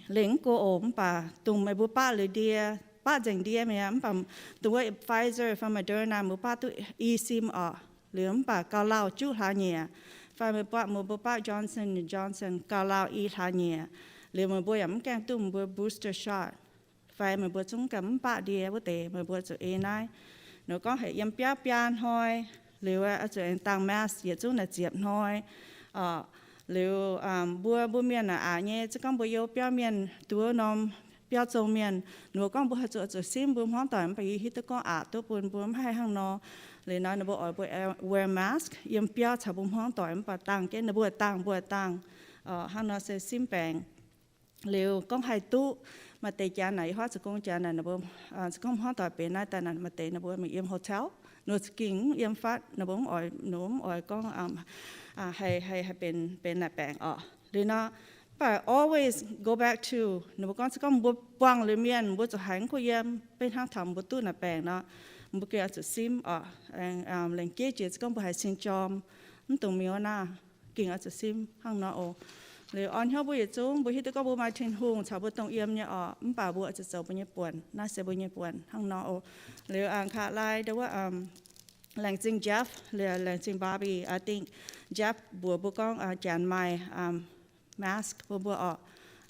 leih mv go oc, mv baac dongh meih mbuo baqv liuz ndie, baqv nzengc ndie mi'aqv, mv baac dongh wuov Pfizer fai Moderna mbuo baqv duqv i sim oc. Liuz mv baac gauh lauh juqv hlaax nyieqc. Fai meih mbuo baqv, meih mbuo baqv Johnson and Johnson gauh lauh i hlaax nyieqc. Liuz meih mbuo yaac mv gaengh duqv meih mbuo booster shot. Fai meih mbuo zungv ganh mv baqv ndie wuov deix, meih mbuo zuqc ei naaiv. Ninh gorngv heuc yiem biauv biaa hnoi, liuz oix zuqc aengx dangh mask yietc zungv naaic ziepc hnoi. Liuz mbuo, mbuo mienh naaic aqc nyei, se gorngv mbuo you biauv mienh, dongh wuov norm biauv zong mienh, ninh mbuo gorngv mbuo haih zuqc, zuqc simv mbuo hmuangv doic, mv baac yie hiuv duqv gorngv aqc duqv bun mbuo mv haih hnangv nor. Liuz nor ninh mbuo oix mbuo wear mask yiem biauv caux mbuo hmuangv doic, mv baac dangh jienv ninh mbuo dangh, mbuo dangh. Hnangv nor se simv baengc. Liuz gorngv haih duqv, maaih deix janx naaic, yie huaav zoux gong janx naaic, ninh mbuo se gorngv hmuangv doic benx naaiv daaih naaic, maaih deix ninh mbuo mingh yiem hotel, ninh mbuo za'gengh mv yiem fatv, ninh mbuo mv oix, ninh mbuo mv oix gorngv haih, haih benx, benx naaic baengc oc. Liuz nor, mv baac always go back to, ninh mbuo gorngv se gorngv mbuo buangh liuz mienh, mbuo zuqc haiz mv kuh yiem, beiv hnangv taux mbuo duqv naaic baengc nor, mbuo gengh oix zuqc simv oc, laengz jeiv jiex se gorngv mbuo haiz sin jorm, mv dungx miuc naah, gengh oix zuqc simv hnangv nor oc. Liuz orn hnyouv mbuo yietc zungv, mbuo hiuv duqv gorngv mbuo maaih Tin-Hungh caux mbuo dongh yiem nyei oc, mv baac mbuo oix zuqc zoux mbuo nyei buonc, naaiv se mbuo nyei buonc hnangv nor oc. Liuz aa, kaav lai ndo wuov, laengz zingh Jeff, liuz laengz zingh Barbie. I think Jeff mbuox mbuo gorngv janx maaih mask bun mbuo oc.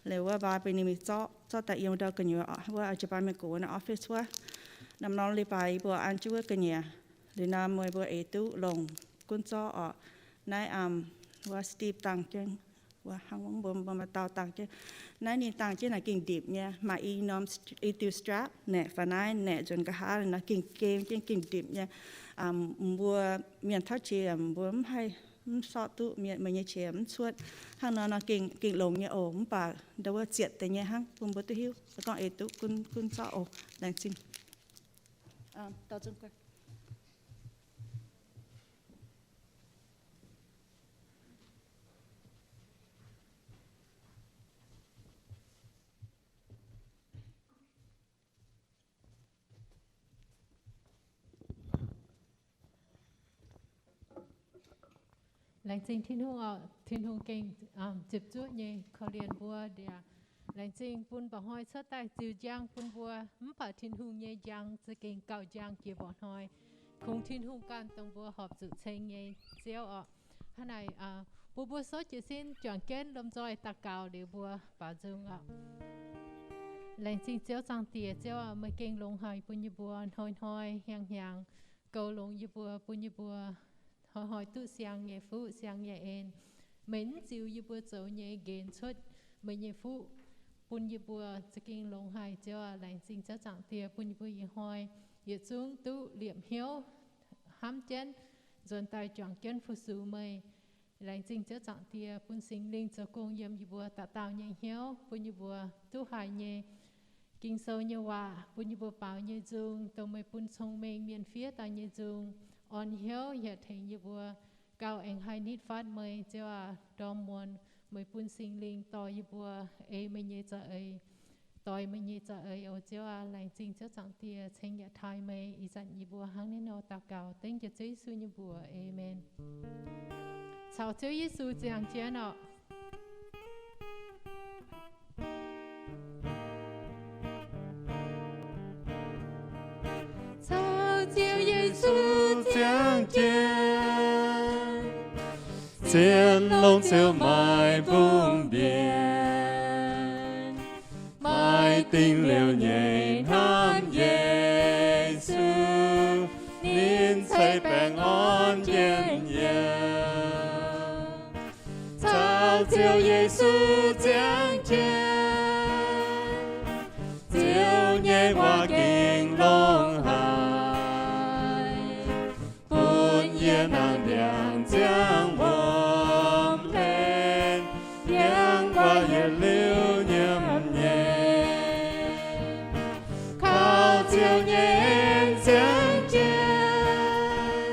Liuz wuov Barbie ninh mingh zorqv, zorqv daaih yiem ndau gu'nyuoz oc, wuov jiu-baang mienh gox naaiv office wuov. Norm-norm leiz-baaix yie mbuo an jienv wuov ga'nyiec. Liuz nor meih mbuo eix duqv longc gunv zorqv oc. Naaiv wuov Steve dangh jienv, wuov hnangv mbuo, mbuo maaih dauh dangh jienv. Naaiv ninh dangh jienv naaic gengh ndipc nyei, maaih i norm, i diuh strap naeqc fai naaiv naeqc nzuonx nqa'haav nor gengh gem jienv gengh ndipc nyei. Mbuo mienh tauv qiex mbuo mv haih, mv sortv duqv, mienh, meih nyei qiex mv cuotv. Hnangv nor nor gengh, gengh longx nyei oc, mv baac ndo wuov zietc deix nyei hnangv bun mbuo duqv hiuv. Gorngv eix duqv gunv, gunv zorqv oc. Laengz zingh. Laengz zingh Tin-Hungh oc. Tin-Hungh gengh ziepc zuoqv nyei korv-lienh mbuo ndiac. Laengz zingh bun mba'hnoi cuotv daaih ziux njang bun mbuo, mv baac Tin-Hungh nyei njang za'gengh gauh njang jiex mba'hnoi. Kungx Tin-Hungh ganh dongh mbuo horpc zuqc ceng nyei Ziouv oc. Hnangv naaic, bun mbuo souv jiez sin juangc jienv lomh nzoih daux gaux liuz mbuo baaux nzung oc. Laengz zingh Ziouv Zaangc Diex, Ziouv aac, meih gengh longx haic bun yie mbuo hnoi-hnoi hnyangx-hnyangx goux longx yie mbuo, bun yie mbuo hnoi-hnoi duqv siang nyei fuqv, siang nyei en. Meih mv ziux yie mbuo zoux nyei nqenx cuotv meih nyei fuqv bun yie mbuo, za'gengh longx haic Ziouv aac. Laengz zingh Ziouv Zaangc Diex bun yie mbuo ih hnoi yietc zungv duqv liepc hnyouv hnamv jienv, nzuonx daaih juangc jienv fu-sux meih. Laengz zingh Ziouv Zaangc Diex bun Singx Lingh zoux gong yiem yie mbuo dauh dauh nyei hnyouv, bun yie mbuo duqv haiz nyei Ging-Sou nyei waac, bun yie mbuo baaux nyei nzung, dongh meih bun cong-mengh mienh fiev daaih nyei nzung, orn hnyouv yaac tengx yie mbuo gauh aengx haih nitv fatv meih, Ziouv aac. Ndorm muonz meih bun Singx Lingh dorh yie mbuo ei meih nyei za'eix, doix meih nyei za'eix oc, Ziouv aac. Laengz zingh Ziouv Zaangc Diex, ceng yaac taaih meih. Ih zanc yie mbuo hnangv naaiv nor daux gaux dengv jiex Ziouv Yesu nyei mbuox. Aamen. Caux Ziouv Yesu ziangh jienv oc. Caux Ziouv Yesu ziangh jienv, zien longx Ziouv maaih mbungv mbienc. Maaih dingc liouh nyei hnamv Yesu, ninh ceix baengh orn njien-youh. Caux Ziouv Yesu ziangh jienv, Ziouv nyei waac gengh longx haic, bun yie nangh ndiangx ziangh wuom hlen, ndiangx-guaax yietc liuz nyiemc nyei. Kaux Ziouv nyei en ziangh jienv,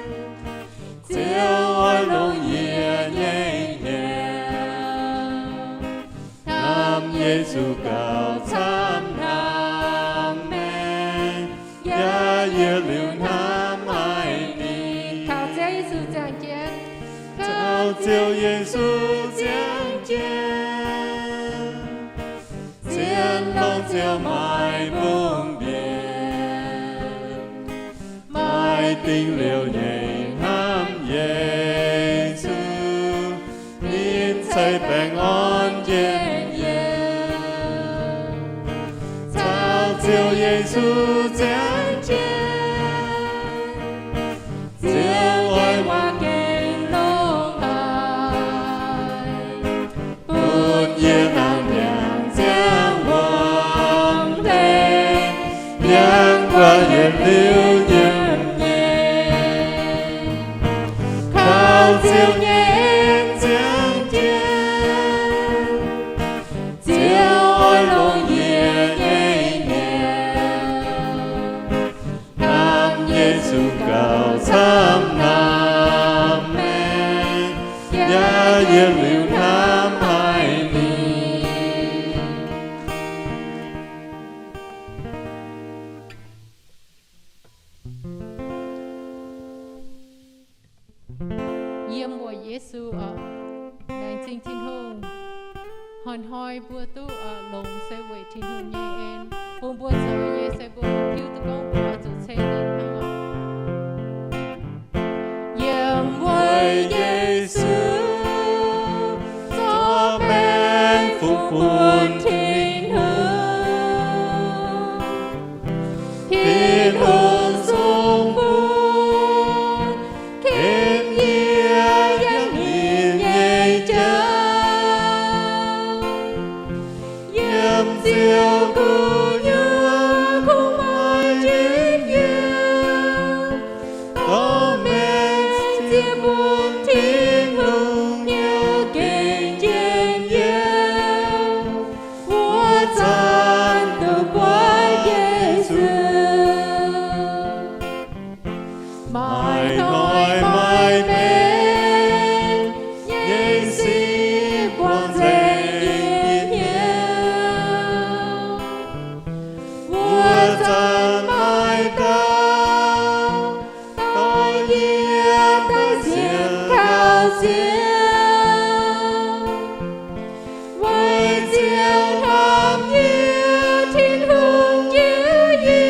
Ziouv oix longc yie nyei hnyouv hnamv Yesu gauh camv hnamv maengx, yaac yietc liuz hnamv maaih ninh. Kaux Ziouv Yesu ziangh jienv, caux Ziouv Yesu ziangh jienv, zien longx Ziouv maaih mbungv mbienc. Maaih dingc liouh nyei hnamv Yesu, ninh ceix baengh orn njien-youh. Caux Ziouv Yesu ziangh jienv, Ziouv oix waac gengh longx haic, bun yie nangh ndiangx ziangh wuom hlen, ndiangx-guaax yietc liuz nyiemc nyei. Kaux Ziouv nyei en ziangh jienv, Ziouv oix longc yie nyei hnyouv hnamv Yesu gauh camv hnamv maengx, yaac yietc liuz hnamv maaih ninh. Yiem wuov Yesu oc. Laengz zingh Tin-Hungh, hnoi-hnoi mbuo duqv longx se weic Tin-Hungh nyei en bun mbuo zoux nyei, se mbuo hiuv duqv gorngv mbuo oix zuqc ceng ninh hnangv oc. Yiem wuov Yesu, zorqv baengh fungx bun Tin-Hungh. Tin-Hungh sung bun ken yie yangh ninh nyei jauv. Yiem Ziouv gu'nyuoz kungx maaih njien-youh. Dorh maengc zieqv bun Tin-Hungh nyei gengh njien-youh. Wuov zanc duqv buatc Yesu, maaih hnoi maaih benx, nyei sin buangh nzengc yie hnyouv. Wuov zanc maaih dauh dorh yie daaih sienx kaux Ziouv, weic Ziouv hnamv yie, Tin-Hungh njoux yie.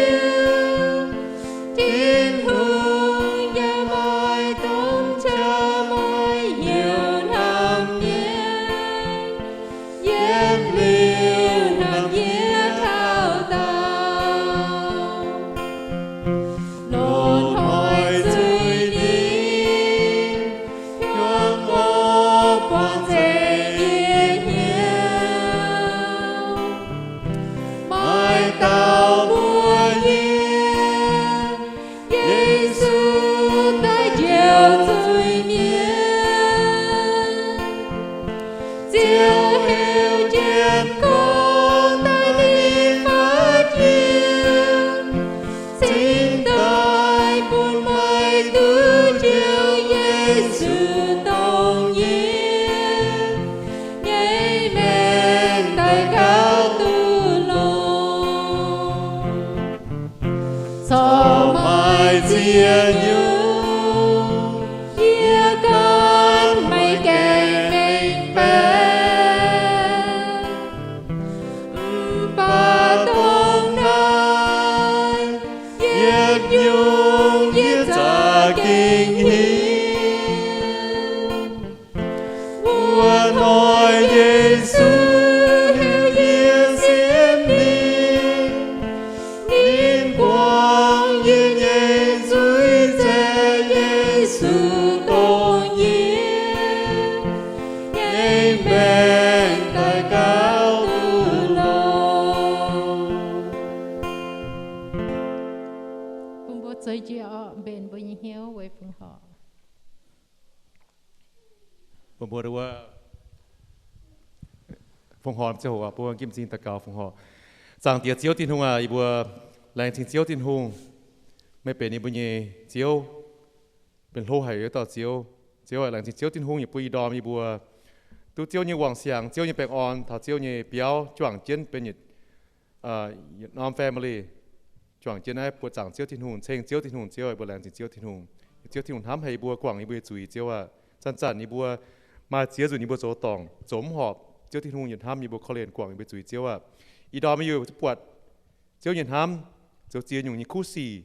Tin-Hungh yaac maaih dongh jauv maaih hnyouv hnamv nyei, yiem liuz hnamv yie taux daauh. Norm hnoi zuiz-ningv hiuang orqv buangh nzengc yie hnyouv. Maaih dauh mbuox yie, Yesu daaih njoux zuiz-mienh. Ziouv heuc jienv gorngv daaih ninh fatv yie, cingx daaih bun meih duqv njoux Yesu dongh yie nyei maengc daaih gauh duqv longx. Corc maaih ziex nyungc, yie ganh maiv gaengh mengh baeqc. Mv baac dongh naaiv yietc nyungc yie za'gengh hiuv. Wuov hnoi Yesu heuc yie sienx ninh, ninh buangh yie nyei nzuih nzaeqv. Yesu dongh yie nyei maengc daaih gauh duqv longx. Bun mbuo zoux njiec orqc, mbenc mbuo nyei hnyouv weic fongc horc. Bun mbuo wuov fongc horc ziangh hoc, bun mbuo nqemh m'zing daux gaux fongc horc. Zaangc Diex Ziouv Tin-Hungh aac, yie mbuo laengz zingh Ziouv Tin-Hungh. Meih benx yie mbuo nyei Ziouv, benx hlo haic wuov dauh Ziouv. Ziouv aac, laengz zingh Ziouv Tin-Hungh yaac bun ih ndorm yie mbuo duqv Ziouv nyei wangc siangx, Ziouv nyei baengh orn, taux Ziouv nyei biauv juangc jienv benx yietc norm family. Juangc jienv naaiv buoqc zaangc Ziouv Tin-Hungh, ceng Ziouv Tin-Hungh. Ziouv aac, mbuo laengz zingh Ziouv Tin-Hungh. Ziouv Tin-Hungh hnamv haic yie mbuo, guangc yie mbuo nyei zuiz. Ziouv aac, zanc-zanc yie mbuo maaih ziex nzunc yie mbuo zoux dorngc, zoux mv horpc. Ziouv Tin-Hungh yietc hnamv yie mbuo, korv-lienh guangc yie mbuo nyei zuiz. Ziouv aac, ih ndorm yie mbuo buatc Ziouv nyei hnamv, zoux ziex nyungc nyei kuv sic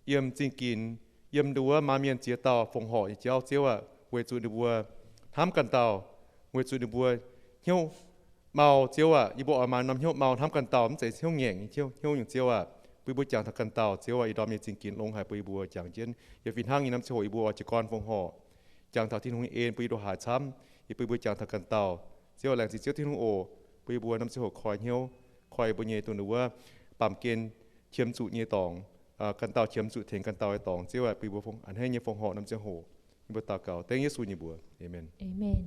yiem zingh ginx, yiem ndau wuov maanc mienh ziex dauh fongc horc nyei jauv. Ziouv aac, weic zuqc ninh mbuo hnamv ganh dauh, weic zuqc ninh mbuo hnyouv mau. Ziouv aac, yie mbuo oix maaih norm hnyouv mau hnamv ganh dauh, mv zeiz hnyouv ngaengc, hnyouv nyungc. Ziouv aac, bun yie mbuo jangx taux ganh dauh. Ziouv aac, ih ndorm nyei zingh ginx longx haic bun yie mbuo jangx jienv. Yie fih hnangv nyei norm ziangh hoc yie mbuo oix jiez gorn fongc horc, jangx taux Tin-Hungh nyei en bun yie nduqc haaix camv, yie bun yie mbuo jangx taux ganh dauh. Ziouv aac, laengz zingh Ziouv Tin-Hungh oc, bun yie mbuo norm ziangh hoc koi hnyouv, koi yie mbuo nyei dongh wuov baamh gen qiemx zuqc nyei dorngx, ganh dauh qiemx zuqc tengx ganh dauh nyei dorngx. Ziouv aac, bun yie mbuo a'hneiv nyei fongc horc norm ziangh hoc. Yie mbuo daux gaux dengv Yesu nyei mbuox. Aamen. Aamen.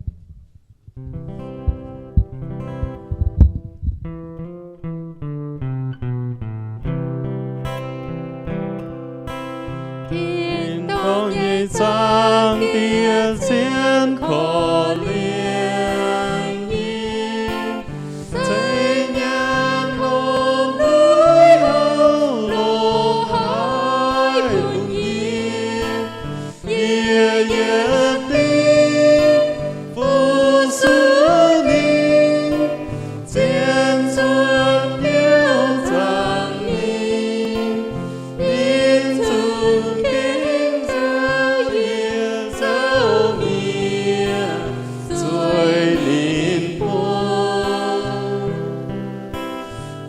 Tin-dorngh nyei Zaangc Diex, zien korv-lienh yie, zeiz nyaanh longx lui-houx loz-hnoi bun yie. Yie yietc diuh fu-sux ninh, zien zuqc biauv zaangc ninh. Ninh zuqc gengh nzauh yie, nzauh mienh zueih ninh buonc.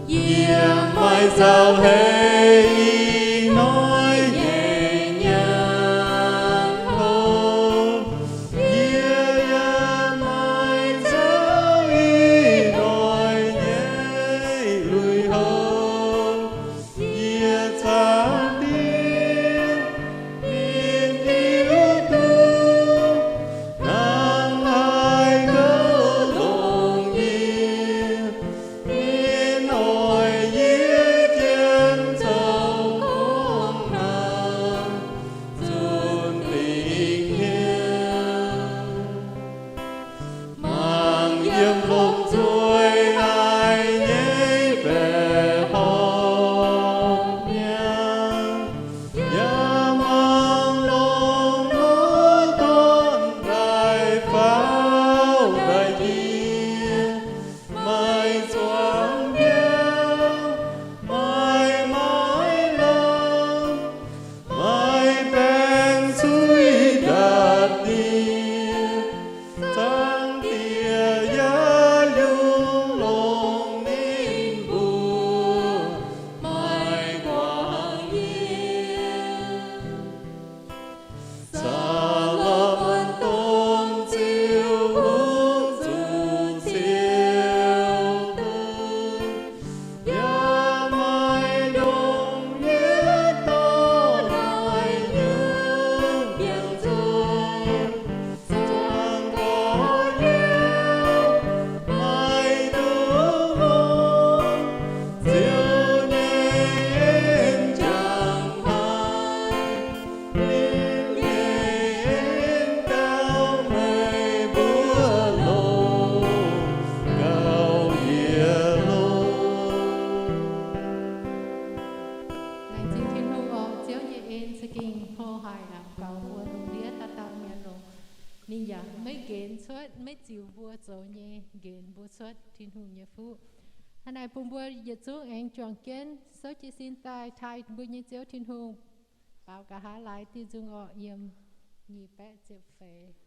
Yie maaih nzauh heix ih hnoi nyei nyaanh houv. Yie yaac maaih nzauh ih hnoi nyei lui-houx. Yie Zaangc Diex, ninh hiuv duqv hnangv haaix gauh longx yie. Ninh oix yie jienv Ninh yaac maiv nqenx cuotv, maiv ziux mbuo zoux nyei nqenx mbuo cuotv Tin-Hungh nyei fuqv. Hnangv naaic bun mbuo yietc zungv aengx juangc jienv souv jiez sin daaih taaih mbuo nyei Ziouv Tin-Hungh, baaux nqa'haav laaix diuh nzung orqc, yiem nyic baeqv ziepc feix.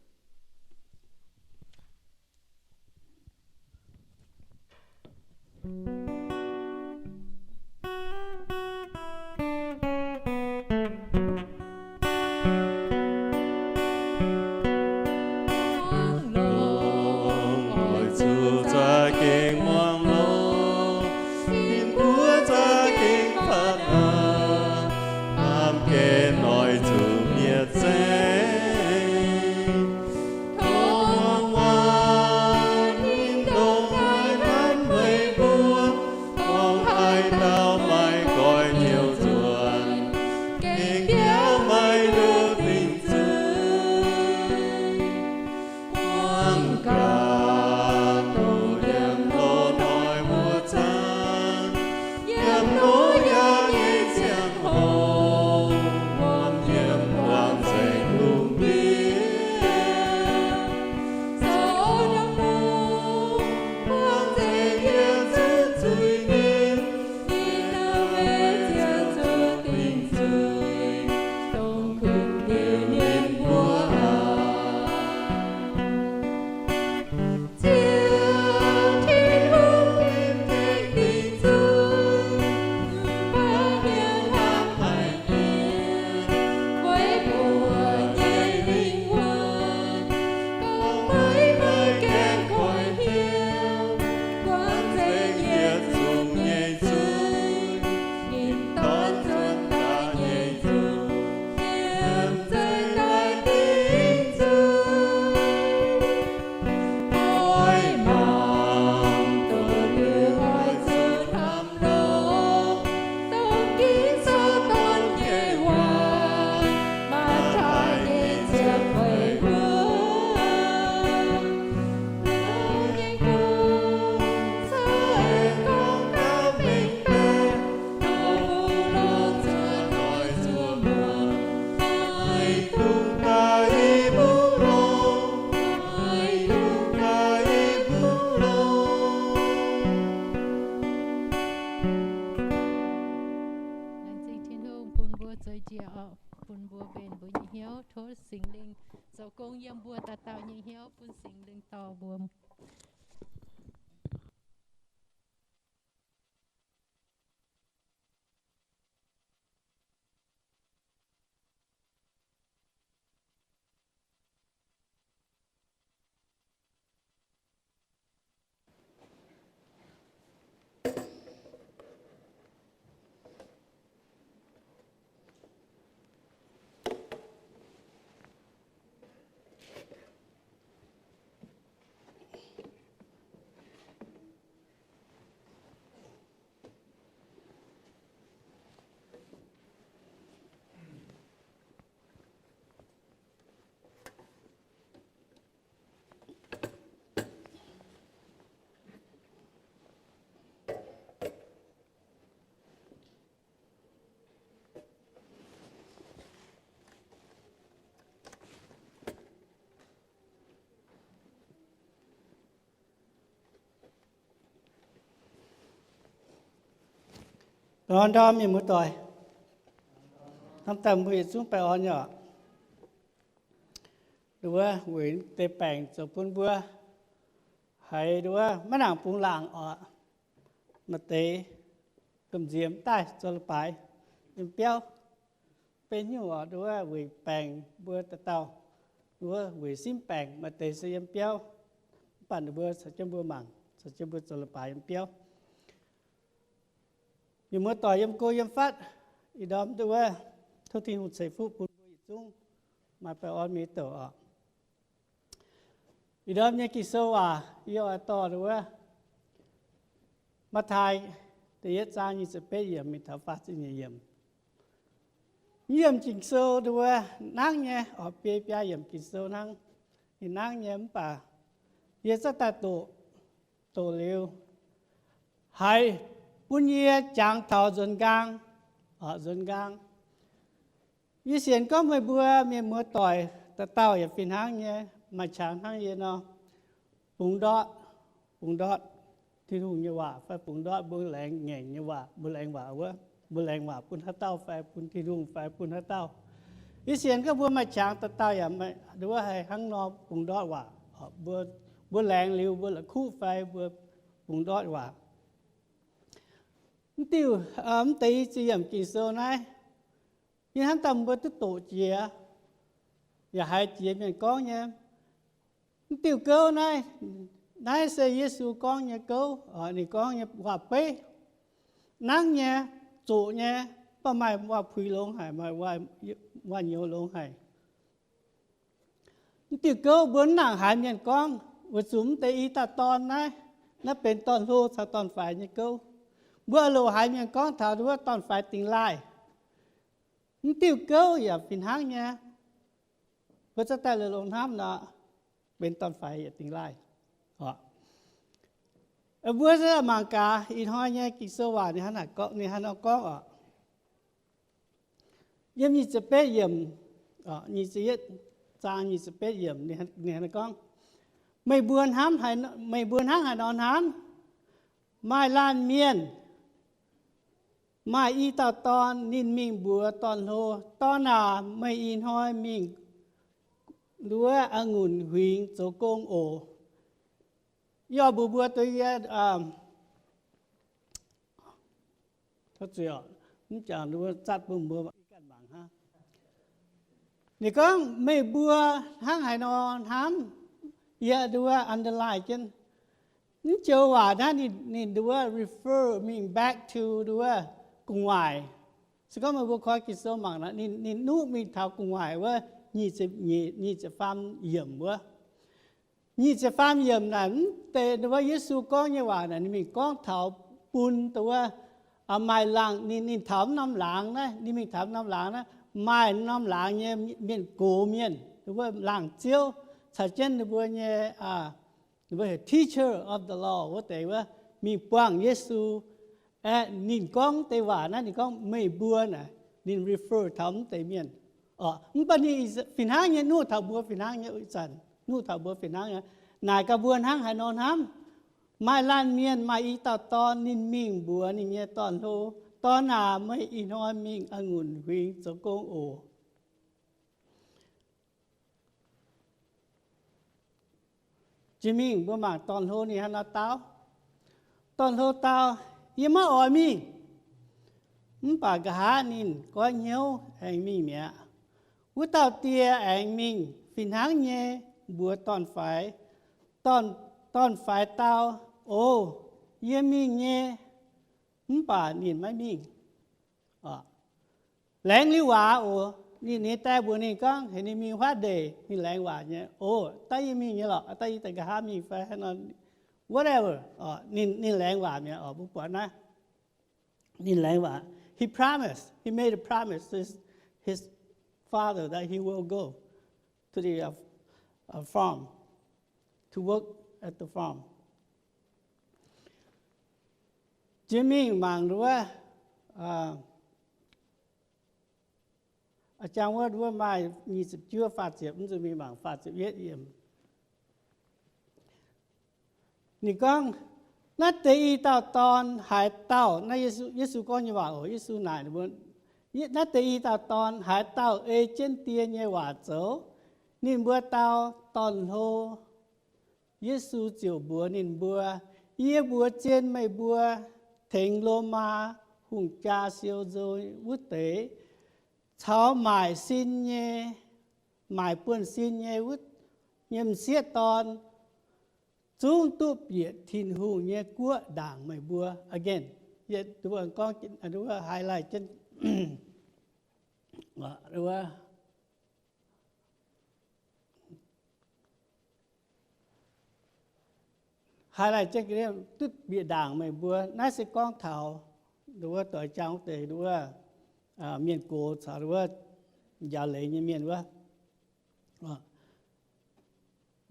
Muangx longx, oix zuqc za'gengh muangx longx, ninh mbuo za'gengh fatv aqv, hnamv gengh oix zuqc mietc zengx. Tov muangx waac, ninh dongh oix hnamv meih mbuo, dongh haaix dauh maiv goix hnyouv nzuonx, gengh biaux maiv duqv dingc zuiz. Muangx gaax, doqc yiem loz-hnoi wuov zanc, yiem Noyaa nyei ziangh hoc, wuom yiem buangh nzengc lungh ndiev, zoux norm mungh buangh nzengc yietc zungv zuiz-mienh, Nin^ne^we Ziouv zuqc dingc zuiz, dongh kuinx liuz ninh mbuo aqv. Ziouv Tin-Hungh, ninh tengx dingc zuiz, mv baac hmien hnamv haic nyei, weic mbuo nyei lingh wuonh gorngv maiv maaih gaengh koiv hnyouv, buangh nzengc yietc zungv nyei zuiz. Ninh dorn nzuonx daaih nyei zuiz, yiem nzengc daaih dingc zuiz. Oix mangc duqv liuz oix zuqc hnamv longx, dongh Ging-Sou dorn nyei waac, Matv^taai nyei ziepc feix wuov. Laauv nyei gong se aengx gorngv gauh mengh baeqc, taux bungx longx zuov doic zuov muoz, maiv dungx daaih i bungx longx, maiv dungx daaih i bungx longx. Laengz zingh Tin-Hungh bun mbuo zoux njiec orqc, bun mbuo mbenc mbuo nyei hnyouv, tov Singx Lingh zoux gong yiem mbuo dauh dauh nyei hnyouv, bun Singx Lingh dorh mbuo. Baengh orn ndorm mienh muoz-doic, hnamv daaih mbuo yietc zungv baengh orn nyei oc. Nduov wuov weic deix baengc zoux bun mbuo haiz nduov wuov maiv nangc bungx laangc oc. Maaih deix domh nziex mv daaih zoux leiz-baaix yiem biauv. Mv benx haaix nyungc oc, nduov wuov weic baengc mbuo dauh dauh, nduov wuov weic simv baengc, maaih deix se yiem biauv, mv baac ninh mbuo caux jienv mbuo mangc, caux jienv mbuo zoux leiz-baaix yiem biauv. Mienh muoz-doic yiem go yiem fatv, ih ndorm nduov wuov tov Tin-Hungh ceix fuqv bun mbuo yietc zungv maaih baengh orn mienh douc oc. Ih ndorm nyei Ging-Sou waac yie oix dorh nduov wuov Matv^taai da'yietv zaang nyic ziepc betv yiemc mingh taux faah ziepc nyeic yiemc. Yiem Ging-Sou nduov wuov nangv nyei oc, biei biaa yiemc Ging-Sou hnangv. Ninh nangv nyei mv baac yie zungv daaih doqc, doqc liuz haiz bun yie jangx taux nzuonx nqaang, oc, nzuonx nqaang. Yie sienx gorngv meih mbuo mienh muoz-doic dauh dauh yaac fih hnangv nyei. maaih qangx hnangv yie nor, bungx ndortv, bungx ndortv Tin-Hungh nyei waac fai bungx ndortv mbuo laengz ngaengc nyei waac, mbuo laengz waac wuov, mbuo laengz waac bun haaix dauh fai bun Tin-Hungh fai bun haaix dauh. Ih sienx gorngv mbuo maaih qangx dauh dauh yaac nduov haih hnangv nor bungx ndortv waac. Mbuo laengz liuz mbuo la'kuqv fai mbuo bungx ndortv waac. Mv diuh, mv deix i ziex yiemc Ging-Sou naaiv, yie hnamv daaih mbuo duqv doqc jiex, yaac haiz jiex mienh gorngv nyei. Mv diuh gouv naaiv, naaiv se Yesu gorngv nyei gouv, ninh gorngv nyei waac-beiv. Nangv nyei, zoqc nyei, mv baac maaih waac-puix longx haic, maaih waac-nyouz longx haic. Mv diuh gouv mbuo mv nangc haiz mienh gorngv, weic zuqc mv deix i dauh dorn naaiv, naaiv benx dorn-hlo caux dorn-faix nyei gouv. Mbuo loc haiz mienh gorngv taux nduov dorn-faix dingx laaih. Mv diuh gouv yaac fih hnangv nyei. Mbuo za'gengh longx hnamv nor, benx dorn-faix yaac dingx laaih. Mbuo mangc gaax ih hnoi nyei Ging-Sou waac ninh hnangv nor gorngv oc. Yiem nyic ziepc betv yiemc, nyic ziepc yietv zaang nyic ziepc betv yiemc ninh hnangv nor gorngv, meih mbuo hnamv, meih mbuo hnangv haaix nor hnamv, maaih laanh mienh maaih i dauh dorn, ninh mingh mbuox dorn-hlo, Dorn aac, meih ih hnoi mingh nduov a'ngunc huingx zoux gong oc. Yie oix mbuox mbuo duqv yie, mv jangx zatv bun mbuo ganh mangc hnangv. Ninh gorngv meih mbuo hnangv haaix nor hnamv, yie nduov underline jienv. Mv joux waac naaiv ninh nduov refer mingh back to nduov gu'nguaaic. Se gorngv meih mbuo koi Ging-Sou mangc, ninh nuqv mingh taux gu'nguaaic wuov, nyic ziepc faam yiemc wuov. Nyic ziepc faam yiemc naaic mv deix nduov Yesu gorngv nyei waac naaic ninh mingh gorngv taux bun nduov maaih laangz, ninh taux mv norm laangz naaiv, ninh mingh taux mv norm laangz naaiv, maaih norm laangz nyei mienh gox mienh, nduov laangz ziouv caux jienv ninh mbuo nyei, ninh mbuo heuc teacher of the law wuov deix wuov, mingh buangh Yesu. Aeqv, ninh gorngv deix waac naaiv ninh gorngv meih mbuo naaic, ninh refer taux mv deix mienh. Mv baac ninh fih hnangv nyei nuqv taux mbuo fih hnangv nyei, ih zanc nuqv taux mbuo fih hnangv nyei. Naaic gaax mbuo hnangv haaix nor hnamv, maaih laanh mienh maaih i dauh dorn, ninh mingh mbuox ninh nyei dorn-hlo, Dorn aac, meih ih hnoi mingh a'ngunc huingx zoux gong oc. Jiex mingh mbuo mangc dorn-hlo ninh hnangv nor dau. Dorn-hlo dau, Yie maiv oix mingh. Mv baac nqa'haav ninh goiv hnyouv aengx mingh mi'aqv. Wuov dauh die aengx mingh fih hnangv nyei mbuox dorn-faix. Dorn-faix dau, O, yie mingh nyei. Mv baac ninh maiv mingh. Laengz liuz waac oc. Ninh nyei die mbuox ninh gorngv heuc ninh mingh huaav ndeic, ninh laengz waac nyei. O, daaih yie mingh nyei lorqc, daaih yie daaih nqa'haav mingh fai haaix nor, whatever. Ninh laengz waac mi'aqv oc, mbuo buatc naaiv. Ninh laengz waac. He promised, he made a promise to his, his father that he will go to the farm to work at the farm. Jiex mingh mangc nduov, jangx wuov nduov maaih nyic ziepc juov faah ziepc, mv zuqc mingh mangc faah ziepc yietv yiemc. Ninh gorngv, Naaiv deix i dauh dorn haaix dauh, naaiv Yesu gorngv nyei waac oc. Yesu naaic ninh mbuo, Naaiv deix i dauh dorn haaix dauh ei jienv die nyei waac zoux? Ninh mbuo dau, Dorn-hlo. Yesu ziouc mbuox ninh mbuo, Yie mbuox zien meih mbuo, tengx Lomaa hungh jaa siou nzou wuov deix, caux maaic sin nyei, maaic buonv-sin nyei wuov nyei m'sieqv dorn, zungv duqv bieqc Tin-Hungh nyei guoqv ndaangc meih mbuo. Again, yie gorngv highlight jienv highlight jienv duqv bieqc ndaangc meih mbuo. Naaiv se gorngv taux nduov doix jang wuov deix nduov mienh gox caux nduov njaaux leiz nyei mienh wuov.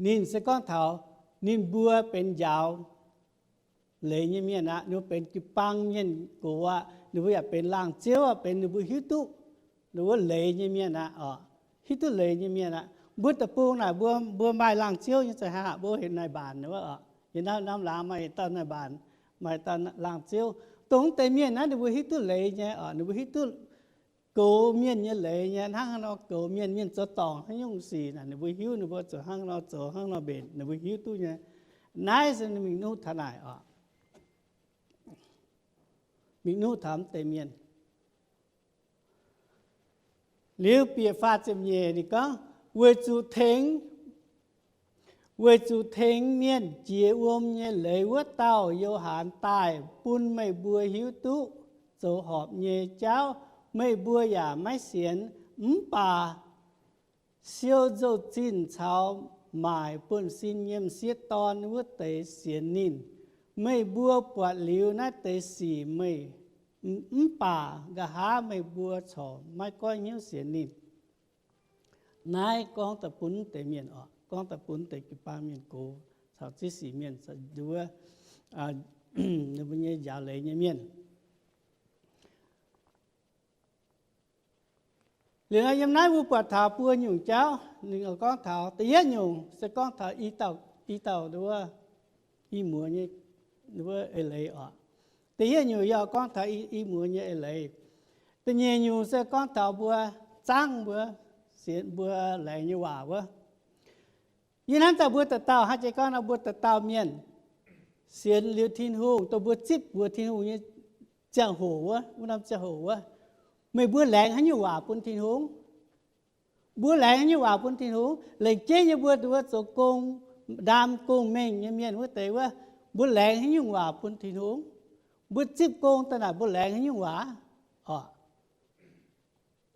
Ninh se gorngv taux ninh mbuo benx njaaux leiz nyei mienh aqv. Ninh mbuo benx jiu-baang mienh gox aqv. Ninh mbuo yaac benx laangz ziouv aqv, benx ninh mbuo hiuv duqv nduov leiz nyei mienh aqv oc. Hiuv duqv leiz nyei mienh aqv. Mbuo deic-bung naaic mbuo, mbuo maaih laangh ziouv nyei za'haav, mbuo heuc naaic mbaanc wuov oc. Yie naaiv norm laangz maaih dauh naaic mbaanc, maaih dauh laangh ziouv. Dongh wuov deix mienh naaiv ninh mbuo hiuv duqv leiz nyei oc, ninh mbuo hiuv duqv goux mienh nyei leiz nyei, hnangv haaix nor goux mienh, mienh zoux dorngc haaix nyungc sic naaic ninh mbuo hiuv, ninh mbuo zuqc hnangv nor zoux, hnangv nor mbenc ninh mbuo hiuv duqv nyei. Naaiv se mingh nuqv taux naaic oc, mingh nuqv taux wuov deix mienh. Liuz bieqc faah ziepc nyeic ninh gorngv, weic zuqc tengx, weic zuqc tengx mienh jiex wuom nyei leiz wuov dauh Yo^han daaih bun meih mbuo hiuv duqv zoux horpc nyei jauv, meih mbuo yaac maiv sienx. Mv baac siou nzou-zinh caux maaic buonv-sin nyei m'sieqv dorn wuov deix sienx ninh. Meih mbuo buatc liuz naaiv deix sic meih, mv baac nqa'haav meih mbuo corc maiv goiv hnyouv sienx ninh. Naaiv gorngv daaih bun deix mienh oc, gorngv daaih bun deix jiu-baang mienh gox caux ziex sic mienh, nduov, ninh mbuo nyei njaaux leiz nyei mienh. Liuz nor yiem naaiv mbuo buatc taux buo nyungc jauv, ninh gorngv taux da'yietv nyungc se gorngv taux i dauh, i dauh nduov, i muoz nyei nduov eix leiz oc. Da'yietv nyungc yaac gorngv taux i, i muoz nyei eix leiz. Da'nyeic nyungc se gorngv taux mbuo zangv mbuo, sienx mbuo laengz nyei waac wuov. Yie hnamv daaih mbuo dauh dauh hnangv jiex gorngv nor, mbuo dauh dauh mienh sienx liuz Tin-Hungh, dongh mbuo zipv mbuox Tin-Hungh nyei ziangh hoc wuov, wuov norm ziangh hoc wuov, meih mbuo laengz haaix nyungc waac bun Tin-Hungh? Mbuo laengz haaix nyungc waac bun Tin-Hungh? Laengz jeiv nyei mbuo nduov zoux gong, ndaam gong-mengh nyei mienh wuov deix wuov, mbuo laengz haaix nyungc waac bun Tin-Hungh? Mbuo zipv gong daaih naaic mbuo laengz haaix nyungc waac? Oc,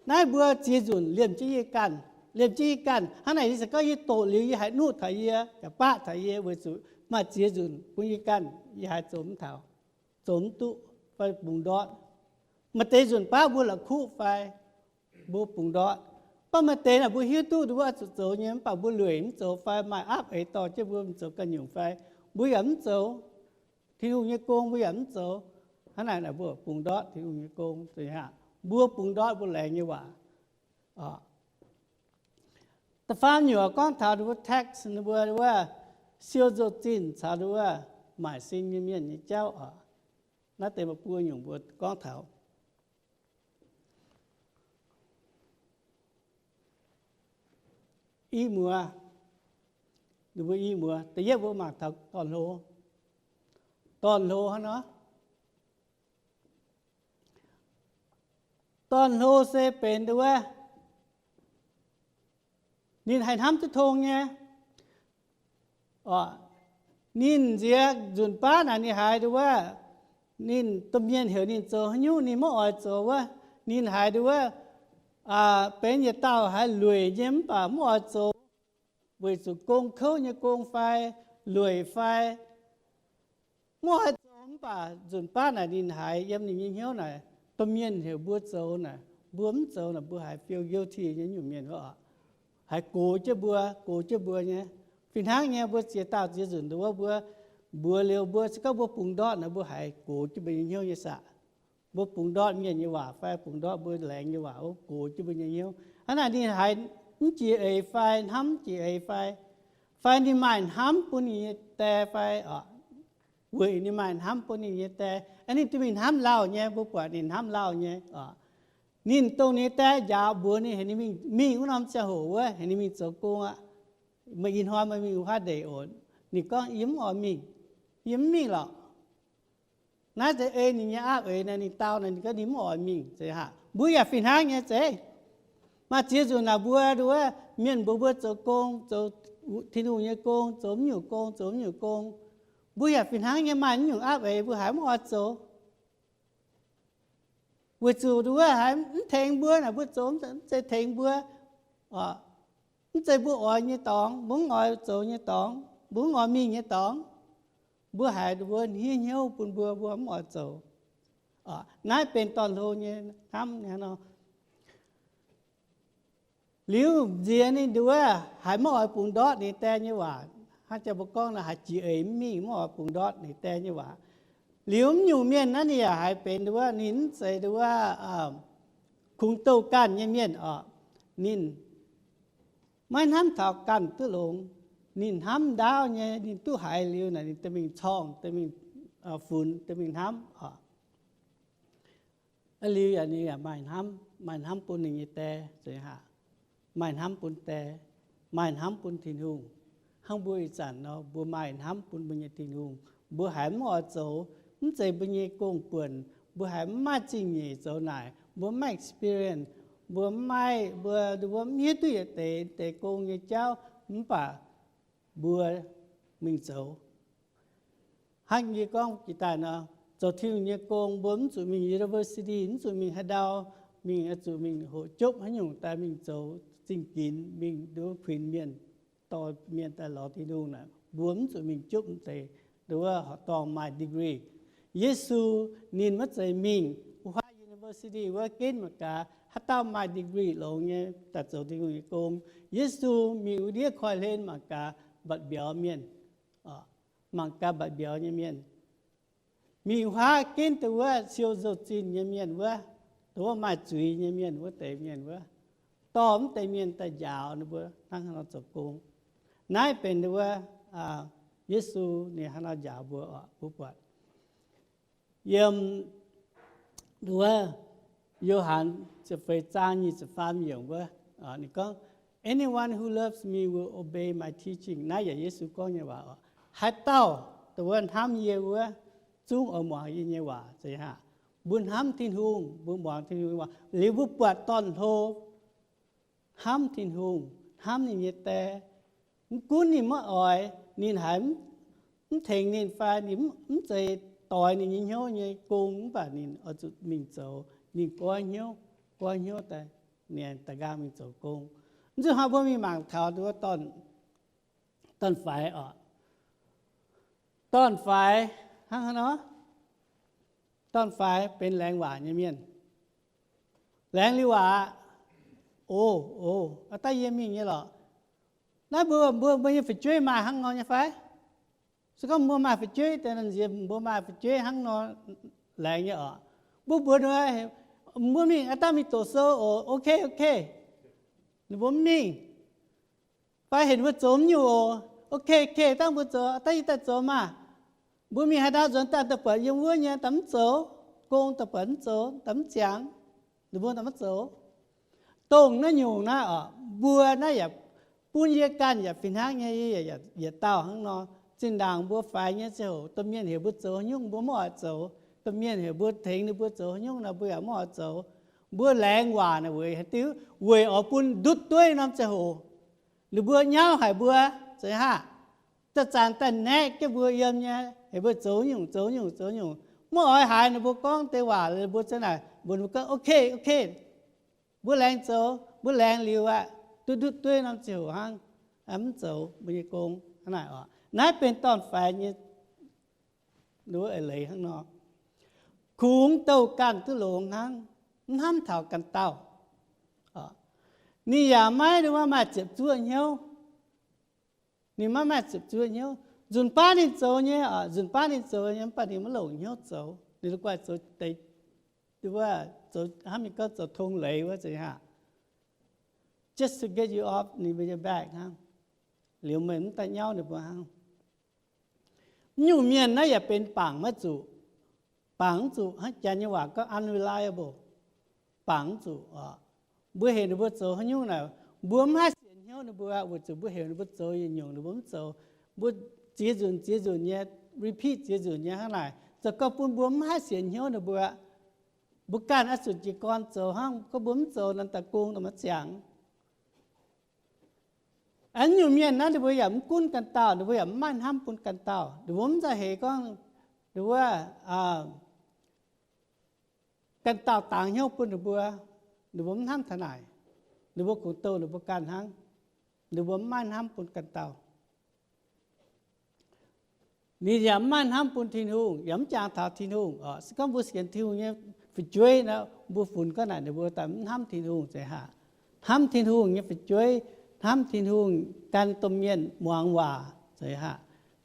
naaiv mbuo ziex nzunc liemh jienv yie ganh, liemh jienv yie ganh. Hnangv naaic yie se gorngv yie doqc liuz yie haiz nuqv taux yie, yaac baqv taux yie, weic zuqc maaih ziex nzunc bun yie ganh yie haiz zoux mv taux, zoux mv duqv fai bungx ndortv. Maaih deix nzunc baav mbuo la'kuqv fai mbuo bungx ndortv. Mv baac maaih deix naaic mbuo hiuv duqv nduov zuqc zoux nyei, mv baac mbuo lueic mv zoux fai maaih aapv eix dorh jienv mbuo mingh zoux ganh nyungc fai mbuo yaac mv zoux Tin-Hungh nyei gong, mbuo yaac mv zoux. Hnangv naaic naaic mbuo bungx ndortv Tin-Hungh nyei gong. Mbuo bungx ndortv mbuo laengz nyei waac. Da'faam nyungc gorngv taux nduov tax, ninh mbuo wuov siou nzou-zinh caux nduov maaic sin nyei mienh nyei jauv oc. Naaiv deix maaih buo nyungc mbuo gorngv taux. I muoz, ninh mbuo i muoz, da'yietv mbuo mangc taux dorn-hlo. Dorn-hlo hnangv nor, dorn-hlo se benx nduov, ninh haih hnamv duqv tong nyei. Ninh nziex nzunc baav naaic ninh haiz nduov, ninh domh mienh heuc ninh zoux haaix nyungc ninh maiv oix zoux wuov, ninh haiz nduov, benx yietc dauh haiz lueic nyei mv baac mv oix zoux, weic zuqc gong kouv nyei gong fai lueic fai mv oix zoux. Mv baac nzunc baav naaic ninh haiz yiem ninh nyei hnyouv naaic, domh mienh heuc mbuo zoux naaic, mbuo mv zoux naaic, mbuo haiz feel guilty nyei nyungc mienh wuov oc. Haiz gox jienv mbuo, gox jienv mbuo nyei. Fih hnangv nyei, mbuo ziex dauh ziex nzunc nduov mbuo mbuox liuz mbuo se gorngv mbuo bungx ndortv naaic, mbuo haiz gox jienv mbuo nyei hnyouv nyei saah. Mbuo bungx ndortv mienh nyei waac fai bungx ndortv mbuo laengz nyei waac, gox jienv mbuo nyei hnyouv. Hnangv naaic ninh haiz mv jiex eix fai hnamv mv jiex eix fai, fai ninh maaih hnamv bun ninh nyei die fai oc, weic ninh maaih hnamv bun ninh nyei die. Ninh duqv mingh hnamv lauh nyei, mbuo buatc ninh hnamv lauh nyei oc. Ninh dongh ninh die njaaux mbuox ninh heuc ninh mingh, mingh wuov norm ziangh hoc wuov heuc ninh mingh zoux gong aqv. Meih ih hnoi meih mingh wuov ndeic oc. Ninh gorngv, yie mv oix mingh. Yie mv mingh lorqc. Naaiv se ei ninh nyei aapv eix naaic, ninh dau naaic, ninh gorngv ninh mv oix mingh. Zeiz haic, mbuo yaac fih hnangv nyei zeiz. Maaih ziex nzunc naaic mbuo nduov mienh mbuox mbuo zoux gong, zoux Tin-Hungh nyei gong, zoux mv nyungc gong, zoux mv nyungc gong, mbuo yaac fih hnangv nyei maaih mv nyungc aapv eix mbuo haiz mv oix zoux. Weic zuqc nduov haiz mv tengx mbuo naaic, mbuo zoux mv zeiz tengx mbuo, mv zeiz mbuo oix nyei dorngx, mbuo mv oix zoux nyei dorngx, mbuo mv oix mingh nyei dorngx. Mbuo haiz nduov hniev hnyouv bun mbuo, mbuo mv oix zoux. Naaiv benx dorn-hlo nyei hnamv nor. Liuz nziex ninh nduov haiz maiv oix bungx ndortv ninh die nyei waac. Hnangv jang mbuo gorngv nor, haiz jiex eix mv mingh, mv oix bungx ndortv ninh die nyei waac. Liuz mv nyungc mienh naaiv ninh yaac haiz benx nduov, ninh mv zeiz nduov kungx douh ganh nyei mienh oc. Ninh Maiv hnamv taux ganh duqv longx. Ninh hnamv ndaauv nyei, ninh duqv haiz liuz naaic, ninh dorh mingh corngh, dorh mingh funx, dorh mingh hnamv. Liuz yaac ninh yaac maaih hnamv, maaih hnamv bun ninh nyei die, maaih hnamv bun die, maaih hnamv bun Tin-Hungh. Hnangv mbuo ih zanc nor, mbuo maaih hnamv bun mbuo nyei Tin-Hungh. Mbuo haiz mv oix zoux, mv zeiz mbuo nyei gong-buonc, mbuo haiz mv maaih zingh nyeic zoux naaic, mbuo mv maaih experience, mbuo mv maaih, mbuo, mbuo mv hiuv duqv yietc deix deix gong nyei jauv, mv baac mbuo mingh zoux. Hnangv yie gorngv jiex daaih nor, zoux Tin-Hungh nyei gong mbuo mv zuqc mingh university, mv zuqc mingh haaix ndau, mingh zuqc mingh hoqc jopv haaix nyungc daaih mingh zoux zingh ginx, mingh nduov kuinx mienh, dorh mienh daaih lorz Tin-Hungh naaic, mbuo mv zuqc mingh jopv deix. Nduov horqc dorngh maaih degree. Yesu ninh maiv zeiz mingh wuov university wuov ginv mangc gaax haaix dauh maaih degree longx nyei daaih zoux Tin-Hungh nyei gong. Yesu mingh wuov ndiev koiv-hlen mangc gaax mba'biaux mienh, mangc gaax mba'biaux nyei mienh. Mingh wuov ginv deix wuov siou nzou-zinh nyei mienh wuov, dongh wuov maaih zuiz nyei mienh wuov deix mienh wuov, dorh mv deix mienh daaih njaaux ninh mbuo hnangv haaix nor zoux gong. Naaiv benx dongh wuov Yesu ninh hnangv haaix nor njaaux mbuo oc, mbuo buatc yiem dongh wuov Yo^han ziepc feix zaang nyic ziepc faam yiemc wuov, ninh gorngv, Anyone who loves me will obey my teaching. Naaiv yaac Yesu gorngv nyei waac oc. Haaix dauh dongh wuov hnamv yie wuov, zungv oix muangx yie nyei waac. Zeiz haah? Mbuo hnamv Tin-Hungh, mbuo muangx Tin-Hungh nyei waac liuz mbuo buatc dorn-hlo hnamv Tin-Hungh, hnamv ninh nyei die. Mv gunv ninh maiv oix, ninh haiz mv tengx ninh fai ninh mv zeiz doix ninh nyei hnyouv nyei gong, mv baac ninh oix zuqc mingh zoux. Ninh goiv hnyouv, goiv hnyouv daaih, ninh daaih nqaang mingh zoux gong. Mv zuqc hnoi mbuo mingh mangc taux dongh wuov dorn-faix oc. Dorn-faix hnangv haaix nor? Dorn-faix benx laengz waac nyei mienh. Laengz liuz waac, o, o, aa daaih yie mingh nyei lorqc. Naaiv mbuo, mbuo, mbuo nyei fu'jueiv maaih hnangv nor nyei fai? Se gorngv mbuo maaih fu'jueiv deix nziex, mbuo maaih fu'jueiv hnangv nor laengz nyei oc. Mbuo mbuox ninh, mbuo mingh aa daaih mingh doqc sou oc, ok, ok. Ninh mbuo mv mingh. Fai heuc ninh mbuo zoux mv nyungc oc, ok, ok, dangh mbuo zoux, dangh yie daaih zoux maah. Mbuo mingh haaix ndau nzuonx daaih, daaih buatc yiem wuov nyei daaih mv zoux, gong daaih buatc mv zoux, daaih mv ziangx, ninh mbuo daaih mv zoux. Dongh naaiv nyungc naaiv oc, mbuo naaiv yaac bun yie ganh yaac fih hnangv nyei, yie yaac yietc dauh hnangv nor. Zinh ndaangc mbuo faix nyei ziangh hoc, domh mienh heuc mbuo zoux haaix nyungc mbuo mv oix zoux. Domh mienh heuc mbuo tengx ninh mbuo zoux haaix nyungc nor, mbuo yaac mv oix zoux. Mbuo laengz waac naaic weic haaix diuc? Weic oix bun ndutv dueiv norm ziangh hoc ninh mbuo nyauv haic mbuo, zeiz haah? Zanc-zanc daaih naeqv jienv mbuo yiem nyei, heuc mbuo zoux nyungc, zoux nyungc, zoux nyungc. Mv oix haiz ninh mbuo gorngv deix waac, ninh mbuo za'naaic mbuox ninh mbuo gorngv, ok, ok, mbuo laengz zoux, mbuo laengz liuz aqv, duqv ndutv dueiv norm ziangh hoc hnangv, mv zoux mbuo nyei gong. Hnangv naaic oc, naaiv benx dorn-faix nyei wuov eix leiz hnangv nor. Kungx douh ganh duqv longx hnangv, mv hnamv taux ganh dauh. Ninh yaac maiv maaih ziepc zuoqv hnyouv. Ninh maiv maaih ziepc zuoqv hnyouv. Nzunc baav ninh zoux nyei, nzunc baav ninh zoux nyei, mv baac ninh maiv longc hnyouv zoux. Ninh la'guaih zoux deix, hnangv mingh gorngv zoux tong leiz wuov zeiz haah? Just to get you off ninh mbuo nyei back hnangv, liuz meih mv daaih nyauv ninh mbuo hnangv. Mv nyungc mienh naaiv yaac benx bangc maiv zuqc. Bangc mv zuqc, hnangv Janx nyei waac gorngv unreliable. Bangc mv zuqc oc. Mbuo heuc ninh mbuo zoux haaix nyungc naaic, mbuo mv haih sienx hnyouv ninh mbuo, weic zuqc mbuo heuc ninh mbuo zoux yietc nyungc ninh mbuo mv zoux. Mbuo ziex nzunc ziex nzunc nyei repeat ziex nzunc nyei hnangv naaic, zoux gau bun mbuo mv haih sienx hnyouv ninh mbuo. Mbuo ganh oix zuqc jiez gorn zoux hnangv, gorngv mbuo mv zoux naaic daaih gong daaih maiv ziangx. Mv nyungc mienh naaiv ninh mbuo yaac mv gunv ganh dauh, ninh mbuo yaac mv maaih hnamv bun ganh dauh. Ninh mbuo mv za'heix gorngv ninh mbuo ganh dauh dangx hnyouv bun ninh mbuo, ninh mbuo mv hnamv taux naaic. Ninh mbuo kungx douh ninh mbuo ganh hnangv. Ninh mbuo mv maaih hnamv bun ganh dauh. Ninh yaac mv maaih hnamv bun Tin-Hungh, yaac mv jangx taux Tin-Hungh oc. Se gorngv mbuo sienx Tin-Hungh nyei fu'jueiv nor, mbuo funx ga'naaic ninh mbuo daaih mv hnamv Tin-Hungh zeiz haah? Hnamv Tin-Hungh nyei fu'jueiv, hnamv Tin-Hungh gan domh mienh muangx waac zeiz haah?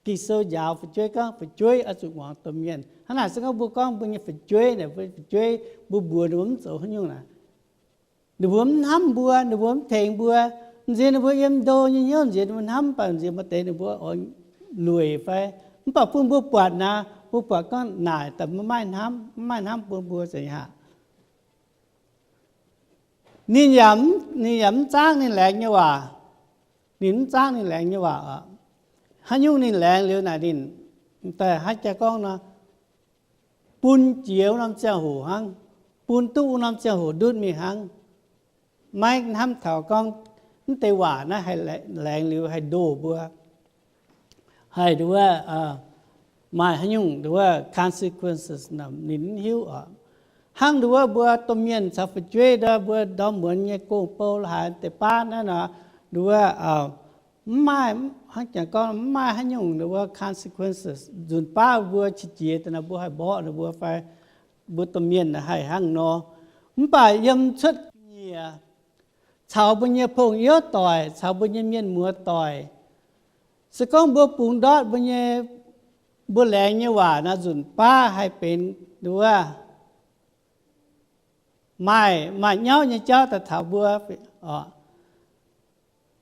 Ging-Sou njaaux fu'jueiv gorngv fu'jueiv oix zuqc muangx domh mienh. Hnangv naaic se gorngv mbuo gorngv mbuo nyei fu'jueiv naaic, mbuo fu'jueiv mbuo mbuox ninh mbuo mv zoux haaix nyungc naaic, ninh mbuo mv hnamv mbuo, ninh mbuo mv tengx mbuo, M'nziex ninh mbuo yiem ndo nyei hnyouv, m'nziex ninh mbuo hnamv, mv baac m'nziex maaih deix ninh mbuo oix lueic fai, mv baac bun mbuo buatc naaic, mbuo buatc gorngv naaic daaih maiv maaih hnamv, maiv maaih hnamv bun mbuo za'haav. Ninh yaac, ninh yaac mv zaangv ninh laengz nyei waac. Ninh mv zaangv ninh laengz nyei waac oc. Haaix nyungc ninh laengz liuz naaic ninh daaih haaix jaax gorngv nor, bun jiex wuov norm ziangh hoc hnangv, bun duqv wuov norm ziangh hoc ndutv mingh hnangv. Maiv hnamv taux gorngv mv deix waac naaiv haih laengz liuz haih ndoh mbuo, haih nduov maaih haaix nyungc nduov consequences ninh mv hiuv oc. Hnangv nduov mbuo domh mienh caux fu'jueiv nduov, mbuo ndorm muonz nyei gong-bou la'haaix deix baav naaiv nor, nduov mv maaih, hnangv jangx gorngv mv maaih haaix nyungc nduov consequences nzunc baav mbuo qiex jiez daaih nor mbuo haih mborqv ninh mbuo fai mbuo domh mienh haih hnangv nor. Mv baac yiem cuotv nyiec caux mbuo nyei pong-youz doic, caux mbuo nyei mienh muoz doic, se gorngv mbuo bungx ndortv mbuo nyei, mbuo laengz nyei waac nor, nzunc baav haih benx nduov maaih, maaih nyauv nyei jauv daaih taux mbuo.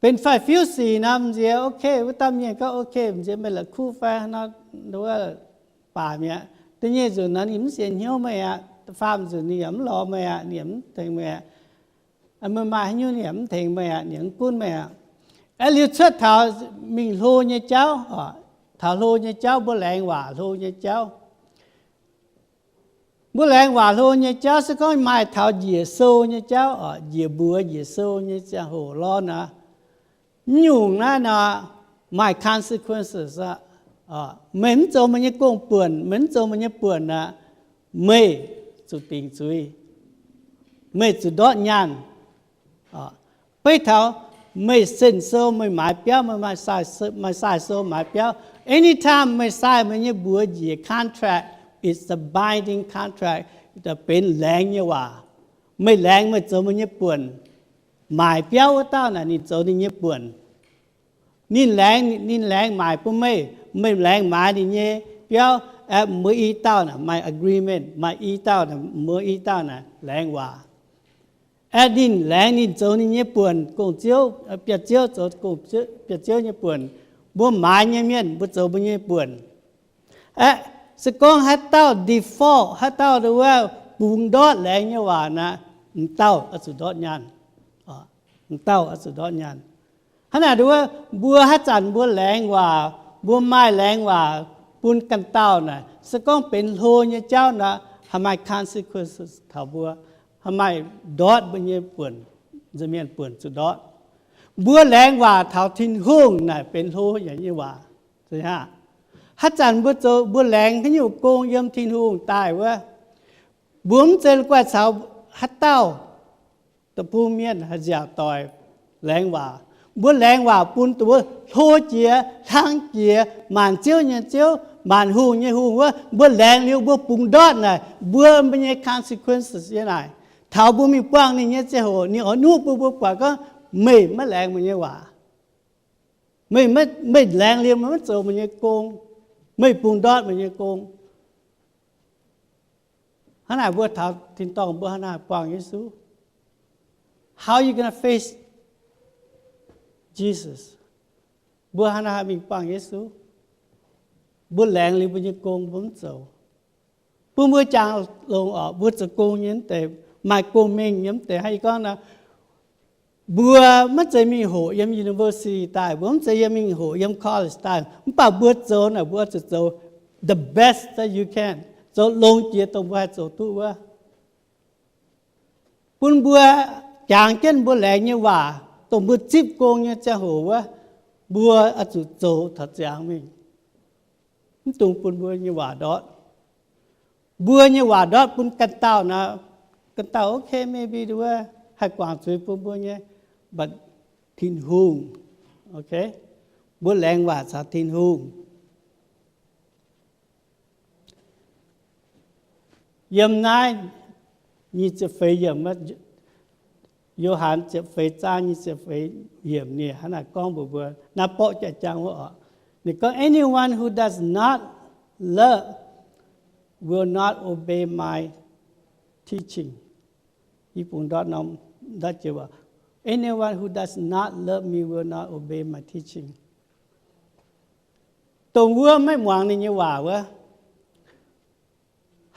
Benx faix-fiuv sic nor, m'nziex ok, wuov dauh mienh gorngv ok, m'nziex meih la'kuqv fai nor, nduov baac mi'aqv. Da'nyeic nzunc nor ninh mv sienx hnyouv meih aqv. Da'faam nzunc ninh yaac mv lorz meih aqv, ninh yaac mv tengx meih aqv. Meih maaih haaix nyungc ninh yaac mv tengx meih aqv, ninh yaac mv gunv meih aqv. Aeqv, liuz cuotv taux mingh hlo nyei jauv, taux hlo nyei jauv, mbuo laengz waac hlo nyei jauv. Mbuo laengz waac hlo nyei jauv se gorngv maaih taux njiec sou nyei jauv, njiec mbuox njiec sou nyei ziangh hoc lorz nor, mv nyungc naaiv nor maaih consequences aqv. Meih mv zoux meih nyei gong-buonc, meih mv zoux meih nyei buonc aqv, meih zuqc dingc zuiz, meih zuqc ndortv nyaanh. Beiv taux meih sen sou, meih maaiz biauv, meih maaih sai sou maaiz biauv. Anytime meih sai meih nyei mbuox njiec contract, it's a binding contract, benx laengz nyei waac. Meih laengz meih zoux meih nyei buonc. Maaic biauv wuov dauh naaic ninh zoux ninh nyei buonc. Ninh laengz, ninh laengz maaic bun meih, meih laengz maaiz ninh nyei biauv. Aeqv, mbuo i dauh naaic maaih agreement, maaih i dauh naaic, mbuo i dauh naaic laengz waac. Aeqv, ninh laengz ninh zoux ninh nyei buonc, gong-ziouv, biauv-ziouv zoux gong-ziouv, biauv-ziouv nyei buonc. Mbuo maaiz nyei mienh mbuo zoux mbuo nyei buonc. Aeqv, se gorngv haaix dauh default, haaix dauh wuov bungx ndortv laengz nyei waac naaic, m'dauh oix zuqc ndortv nyaanh. M'dauh oix zuqc ndortv nyaanh. Hnangv naaic nduov, mbuo haaix zanc mbuo laengz waac, mbuo maaih laengz waac bun ganh dauh naaic, se gorngv benx hlo nyei jauv nor, haih maaih consequences taux mbuo, haih maaih ndortv mbuo nyei buonc, nza'hmien buonc zuqc ndortv. Mbuo laengz waac taux Tin-Hungh naaic benx hlo nyei waac. Haaix zanc mbuo zoux, mbuo laengz haaix nyungc gong yiem Tin-Hungh daaih wuov, mbuo mv zeiz guaih caux haaix dauh deic-bung mienh haih nziaauc doic laengz waac. Mbuo laengz waac bun dongh wuov hlo jiex, hlang jiex, maanc ziouv nyei Ziouv, maanc hungh nyei Hungh wuov, mbuo laengz liuz mbuo bungx ndortv naaic, mbuo, mbuo nyei consequences yiem naaic. Taux mbuo mingh buangh ninh nyei ziangh hoc, ninh oix nuqv bun mbuo buatc gorngv, meih maiv laengz meih nyei waac. Meih, meih laengz liuz meih maiv zoux meih nyei gong. Meih bungx ndortv meih nyei gong. Hnangv naaic mbuo taux tin-dorngh mbuo hnangv naaic buangh Yesu. How you gonna face Jesus? Mbuo hnangv naaic mingh buangh Yesu. Mbuo laengz liuz mbuo nyei gong mbuo mv zoux. Bun mbuo jangx longx oc, mbuo zoux gong nyei mv deix, maaih gong-mengh nyei mv deix. Hnangv yie gorngv nor, mbuo maiv zeiz mingh hoqc yiem university daaih, mbuo mv zeiz yiem mingh hoqc yiem college daaih, mv baac mbuo zoux naaic mbuo zuqc zoux the best that you can, zoux longx jiex dongh mbuo haih zoux duqv wuov. Bun mbuo jangx jienv mbuo laengz nyei waac, dongh mbuo zipv gong nyei ziangh hoc wuov, mbuo oix zuqc zoux taux ziangx mingh. Mv dungx bun mbuo nyei waac ndortv. Mbuo nyei waac ndortv bun ganh dauh nor, ganh dauh ok, maybe wuov haih guangc zuiz bun mbuo nyei, but Tin-Hungh, ok, mbuo laengz waac caux Tin-Hungh. Yiem naaiv nyic ziepc feix yiemc, Yo^han ziepc feix zaang nyic ziepc feix yiemc ninh hnangv naaic gorngv mbuox mbuo, naaiv borqv jaax-jangv wuov oc. Ninh gorngv, anyone who does not love will not obey my teaching. Yie bungx ndortv norm, ndortv jiex waac. Anyone who does not love me will not obey my teaching. Dongh wuov maiv muangx ninh nyei waac wuov,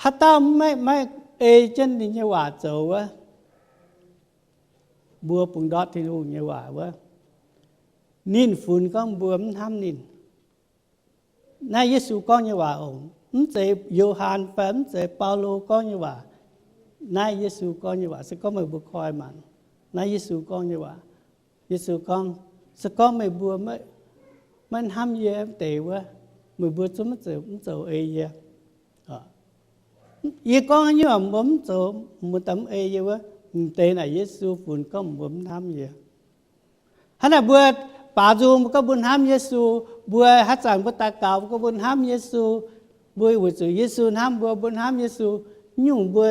haaix dauh maiv, maiv ei jienv ninh nyei waac zoux wuov, mbuo bungx ndortv Tin-Hungh nyei waac wuov, ninh funx gorngv mbuo mv hnamv ninh. Naaiv Yesu gorngv nyei waac oc. Mv zeiz Yo^han fai mv zeiz Baulo gorngv nyei waac. Naaiv Yesu gorngv nyei waac. Se gorngv meih mbuo koi mangc, naaiv Yesu gorngv nyei waac. Yesu gorngv, se gorngv meih mbuo maiv hnamv yie wuov deix wuov, meih mbuo zungv mv zoux ei yie. Yie gorngv haaix nyungc mbuo mv zoux, mbuo daaih mv ei yie wuov, m'deix naaic Yesu funx gorngv mbuo mv hnamv yie. Hnangv naaic mbuo baaux nzung mbuo gorngv mbuo hnamv Yesu, mbuo haaix zanc mbuo daux gaux mbuo gorngv mbuo hnamv Yesu, mbuo weic zuqc Yesu hnamv mbuo, mbuo hnamv Yesu. Nyungc mbuo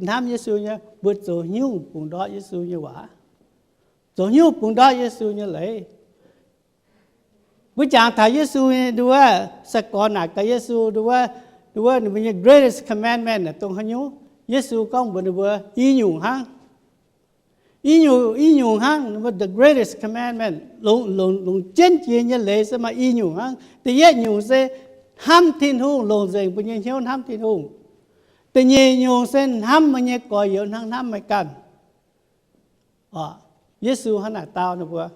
hnamv Yesu nyei, mbuo zoux nyungc bungx ndortv Yesu nyei waac. Zoux nyungc bungx ndortv Yesu nyei leiz. Mbuo jangx taux Yesu nyei nduov, sai-gorx naaic gaax Yesu nduov, nduov ninh mbuo nyei greatest commandment naaic dongh haaix nyungc? Yesu gorngv mbuox ninh mbuo i nyungc hnangv. I nyungc, i nyungc hnangv, ninh mbuo the greatest commandment, longc, longc, longc jienv jiex nyei leiz se maaih i nyungc hnangv. Da'yietv nyungc se hnamv Tin-Hungh, longc nzengc mbuo nyei hnyouv hnamv Tin-Hungh. Da'nyeic nyungc se hnamv meih nyei gorx-youz hnangv hnamv meih ganh. Yesu hnangv naaic dau ninh mbuo.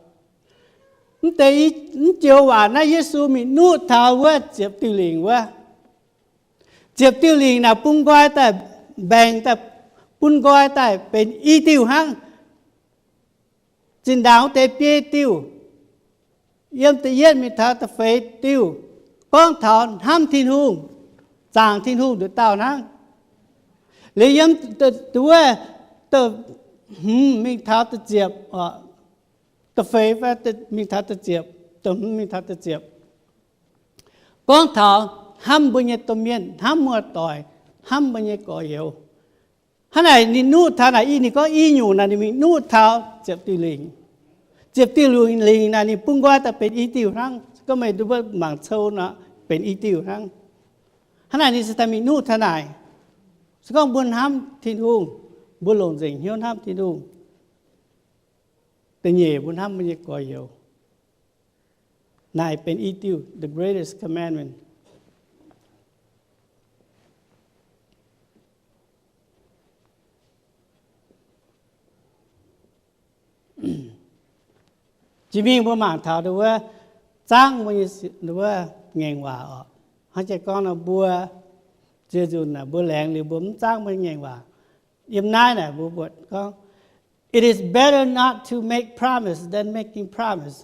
Mv deix, mv joux waac naaiv Yesu mingh nuqv taux wuov ziepc diuh lingc wuov. Ziepc diuh lingc naaic bun nqoi daaih mbaengc daaih, bun nqoi daaih benx i diuh hnangv. Zinh ndaangc wuov deix biei diuh, yiem da'yietv mingh taux da'feix diuh, gorngv taux hnamv Tin-Hungh, zaangc Tin-Hungh nduqc dauh hnangv. Liuz yiem wuov, hmz mingh taux da'ziepc, da'feix mingh taux da'ziepc, da'hmz mingh taux da'ziepc, gorngv taux hnamv mbuo nyei domh mienh, hnamv muoz-doic, hnamv mbuo nyei gorx-youz. Hnangv naaic ninh nuqv taux naaic i, ninh gorngv i nyungc naaic ninh mingh nuqv taux ziepc diuh lingc. Ziepc diuh lingc naaic ninh bun nqoi daaih benx i diuh hnangv. Se gorngv meih mbuo mangc cou nor, benx i diuh hnangv. Hnangv naaic ninh se daaih mingh nuqv taux naaic. Se gorngv mbuo hnamv Tin-Hungh, mbuo longc nzengc hnyouv hnamv Tin-Hungh, da'nyeic mbuo hnamv mbuo nyei gorx-youz. Naaic benx i diuh, the greatest commandment. Jiex mingh mbuo mangc taux nduov wuov, zaangv mbuo nyei nduov wuov ngaengc waac oc. Hnangv jiex gorngv nor mbuo ziex nzunc naaic mbuo laengz liuz mbuo mv zaangv mbuo nyei ngaengc waac. Yiem naaiv naaic mbuo buatc gorngv, it is better not to make promise than making promise.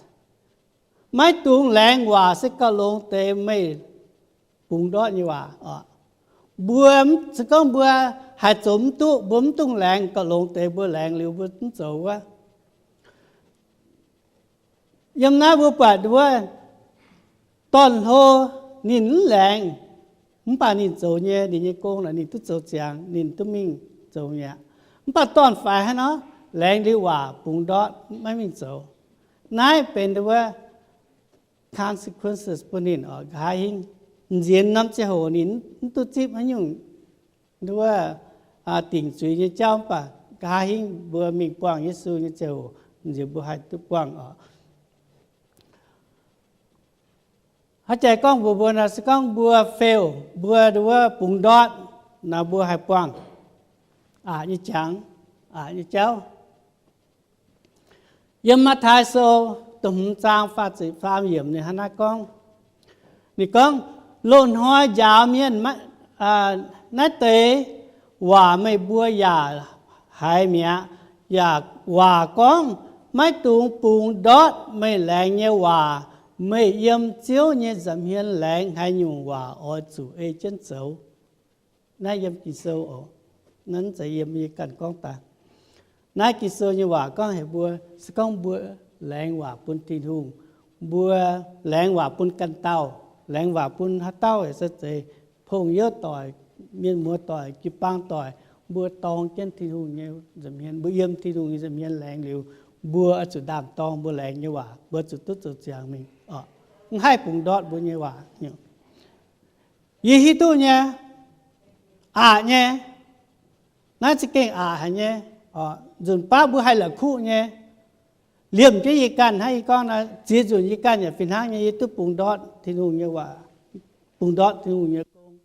Maiv dungx laengz waac se gauh longx deix meih bungx ndortv nyei waac oc. Mbuo, se gorngv mbuo haaix zoux mv duqv, mbuo mv dungx laengz, gauh longx deix mbuo laengz liuz mbuo mv zoux wuov. Yiem naaiv mbuo buatc wuov, dorn-hlo ninh mv laengz, mv baac ninh zoux nyei, ninh nyei gong naaic ninh duqv zoux ziangx, ninh duqv mingh zoux mi'aqv. Mv baac dorn-faix hnangv nor, laengz liuz waac bungx ndortv maiv mingh zoux. Naaiv benx wuov consequences bun ninh oc, nqa'haav hingv. Nzienx norm ziangh hoc ninh mv duqv zipv haaix nyungc nduov dingc zuiz nyei jauv, mv baac nqa'haav hingv mbuo mingh buangh Yesu nyei ziangh hoc, nzienx mbuo haih duqv buangh oc. Haaix jaaix gorngv mbuox mbuo nor, se gorngv mbuo fail, mbuo nduov bungx ndortv nor, mbuo haih buangh aqc nyei jangx, aqc nyei jauv. Yiem Matv^taai Sou da'hmz zaang faah ziepc faam yiemc ninh hnangv naaiv gorngv. Ninh gorngv, loz-hnoi njaaux mienh, naaiv deix waac meih mbuo yaac haiz mi'aqv. Yaac waac gorngv, maiv dungx bungx ndortv meih laengz nyei waac. Meih yiem Ziouv nyei nza'hmien laengz haaix nyungc waac oix zuqc ei jienv zoux. Naaiv yiem Ging-Sou oc. Naaiv mv zeiz yiem yie ganh gorngv daaih. Naaiv Ging-Sou nyei waac gorngv heuc mbuo, se gorngv mbuo laengz waac bun Tin-Hungh, mbuo laengz waac bun ganh dauh, laengz waac bun haaix dauh yaac se zeiz, pong-youv doic, mienh muoz doic, jiu-baang doic, mbuo dorng jienv Tin-Hungh nyei nza'hmien, mbuo yiem Tin-Hungh nyei nza'hmien laengz liuz, mbuo oix zuqc ndaam-dorng mbuo laengz nyei waac, mbuo zuqc duqv zoux ziangx mingh. Mv haih bungx ndortv mbuo nyei waac. Yie hiuv duqv nyei, aqc nyei. Naaiv za'gengh aqc haic nyei. Nzunc baav mbuo haih la'kuqv nyei. liemh jienv yie ganh hnangv yie gorngv nor, ziex nzunc yie ganh yaac fih hnangv nyei, yie duqv bungx ndortv Tin-Hungh nyei waac, bungx ndortv Tin-Hungh nyei gong.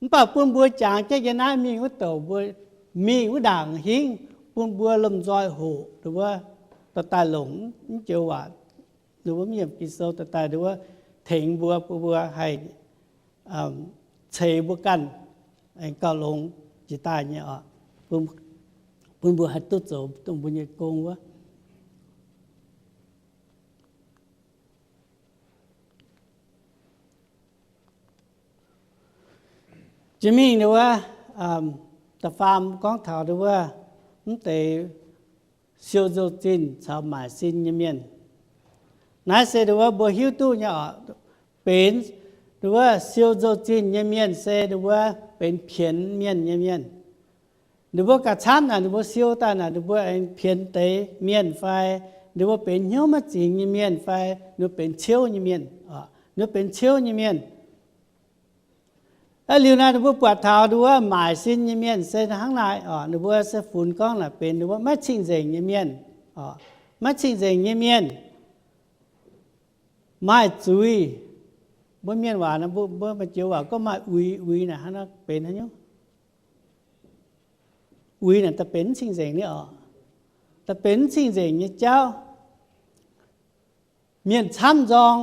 Mv baac bun mbuo jangx jienv yiem naaiv mingh wuov douc, mbuo mingh wuov ndaangc hingv, bun mbuo lomh nzoih hoqc ninh wuov, dorh daaih longc mv joux waac, ninh wuov mv yiemc Ging-Sou dorh daaih ninh wuov tengx mbuo, bun mbuo haih ceix mbuo ganh aengx gauh longx jiex daaih nyei oc, bun mbuo haih duqv zoux dongh mbuo nyei gong wuov. Jiex mingh ninh wuov, da'faam gorngv taux ninh wuov, mv deix siou nzou-zinh caux maaic sin nyei mienh. Naaiv se ninh wuov mbuo hiuv duqv nyei oc, benx ninh wuov siou nzou-zinh nyei mienh se ninh wuov benx pienx mienh nyei mienh. Ninh mbuo gauh camv naaic ninh mbuo siou daaih naaic ninh mbuo aengx pienx deix mienh fai ninh mbuo benx hnyouv maiv zingx nyei mienh fai ninh mbuo benx ciouv nyei mienh, ninh mbuo benx ciouv nyei mienh. Aa, liuz naaiv ninh mbuo buatc taux ninh mbuo maaic sin nyei mienh se hnangv naaic oc, ninh mbuo se funx gorngv naaic benx ninh mbuo maiv cing-nzengc nyei mienh, maiv cing-nzengc nyei mienh, maaih zuiz. Mbuo mienh waac, mbuo maaih joux waac gorngv maaih uix, uix naaic hnangv nor benx haaix nyungc? Uix naaic daaih benx mv cing-nzengc nyei oc, daaih benx mv cing-nzengc nyei jauv. Mienh camv nzorng,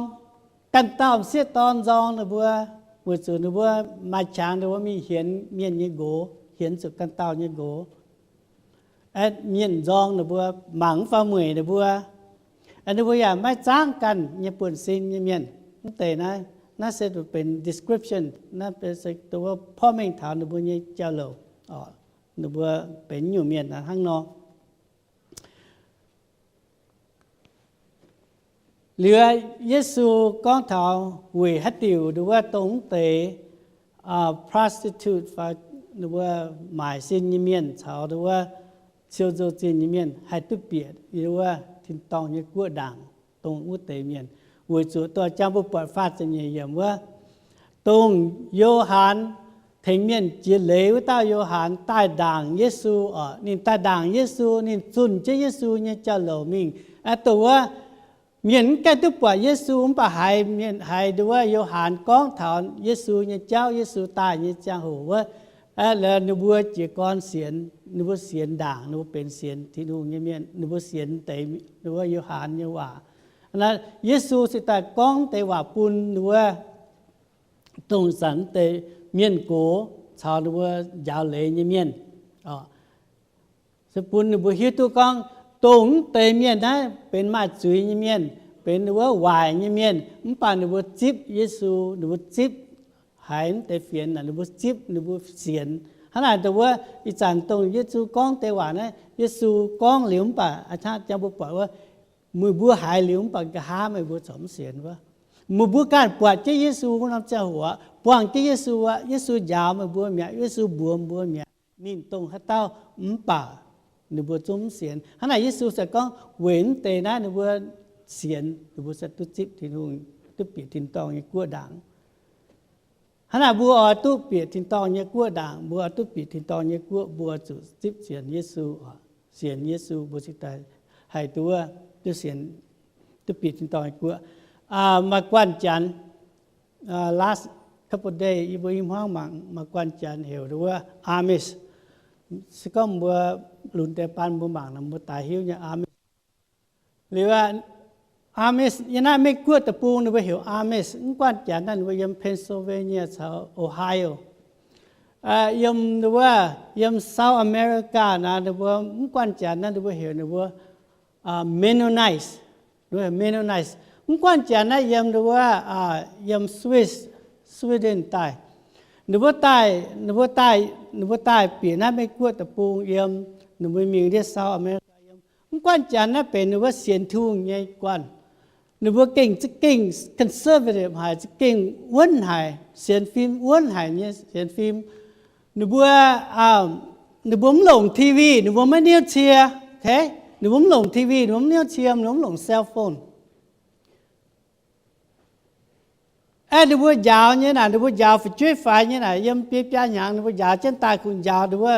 ganh dauh m'sieqv dorn nzorng ninh mbuo, weic zuqc ninh mbuo maaih qangx ninh mbuo mingh hienx mienh nyei nqox, hienx zuqc ganh dauh nyei nqox. Mienh nzorng ninh mbuo, mangc mv faaux mueic ninh mbuo. Ninh mbuo yaac maiv zaangv ganh nyei buonv-sin nyei mienh. Mv deix naaiv, naaiv se benx description, naaiv benx se dongh wuov porv mengh taux ninh mbuo nyei jauv-louc, ninh mbuo benx nyungc mienh hnangv nor. Liuz Yesu gorngv taux weic haaix diuc ninh wuov dongh mv deix prostitute fai ninh mbuo maaic sin nyei mienh caux ninh wuov siou nzou-zinh nyei mienh haih duqv bieqc yiem wuov tin-dorngh nyei guoqv ndaangc dongh wuov deix mienh. Weic zuqc doix jang mbuo buatc faah ziepc nyeic yiemc wuov, dongh Yo^han, tengx mienh jiex leiz wuov dauh Yo^han daaih ndaangc Yesu oc. Ninh daaih ndaangc Yesu, ninh zunh jienv Yesu nyei jauv-louc mingh. Dongh wuov mienh mv gaengh duqv buatc Yesu mv baac haiz mienh haiz dongh wuov Yo^han gorngv taux Yesu nyei jauv, Yesu daaih nyei ziangh hoc wuov, ninh mbuo jiez gorn sienx, ninh mbuo sienx ndaangc, ninh mbuo benx sienx Tin-Hungh nyei mienh, ninh mbuo sienx deix wuov Yo^han nyei waac. Naaiv Yesu se daaih gorngv deix waac bun ninh wuov dongh zanc deix mienh gox caux ninh mbuo njaaux leiz nyei mienh. Se bun ninh mbuo hiuv duqv gorngv dongh mv deix mienh naaiv benx maaih zuiz nyei mienh, benx ninh wuov waaic nyei mienh, mv baac ninh mbuo zipv Yesu, ninh mbuo zipv haiz mv deix fienx naaic, ninh mbuo zipv, ninh mbuo sienx. Hnangv naaic dongh wuov ih zanc dongh Yesu gorngv deix waac naaiv, Yesu gorngv liuz mv baac a'hnangv jang mbuo buatc wuov, meih mbuo haiz liuz mv baac nqa'haav meih mbuo corc mv sienx wuov. Meih mbuo ganh buatc jienv Yesu wuov norm ziangh hoc, buangh jienv Yesu aqv, Yesu njaaux meih mbuo mi'aqv, Yesu mbuox mbuo mi'aqv, ninh dongh haaix dauh, mv baac ninh mbuo zungv mv sienx. Hnangv naaic Yesu se gorngv weic mv deix naaiv ninh mbuo sienx, ninh mbuo se duqv zipv Tin-Hungh, duqv bieqc tin-dorngh nyei guoqv ndaangc. Hnangv naaic mbuo oix duqv bieqc tin-dorngh nyei guoqv ndaangc, mbuo oix duqv bieqc tin-dorngh nyei guoqv, mbuo zuqc zipv sienx Yesu. Sienx Yesu mbuo cingx daaih haih duqv, duqv sienx, duqv bieqc tin-dorngh nyei guoqv. Maaih guanh janx, last couple days yie mbuo i hmuangv mangc maaih guanh janx heuc wuov Amish. Se gorngv mbuo lunx deix baan mbuo mangc nor mbuo daaih hiuv nyei Amish. Liuz Amish yiem naaiv Meiv Guoqv deic-bung ninh mbuo heuc Amish. Mv guanh janx naaiv ninh mbuo yiem Pennsylvania caux Ohio, yiem wuov, yiem South America naaiv ninh mbuo mv guanh janx naaiv ninh mbuo heuc ninh mbuo Mennonites. Mennonites mv guanh janx naaiv yiem wuov, yiem Swiss, Sweden daaih. Ninh mbuo daaih, ninh mbuo daaih, ninh mbuo daaih bieqc naaiv Meiv Guoqv deic-bung yiem, ninh mbuo mingh ndiev South America yiem. Mv guanh janx naaiv benx ninh mbuo sienx Tin-Hungh nyei guanh. Ninh mbuo gengh za'gengh conservative haic, za'gengh wuonv haic, sienx fim wuonv haic nyei sienx fim. Ninh mbuo, ninh mbuo mv longc T V, ninh mbuo maiv niouv cie. Ninh mbuo mv longc T V, ninh mbuo mv niouv cie, ninh mbuo mv longc cell phone. Aeqv, ninh mbuo njaaux nyei naaic, ninh mbuo njaaux fu'jueiv faix nyei naaic, yiem biei biaa hnyangx ninh mbuo njaaux jienv daaih kungx njaaux ninh mbuo,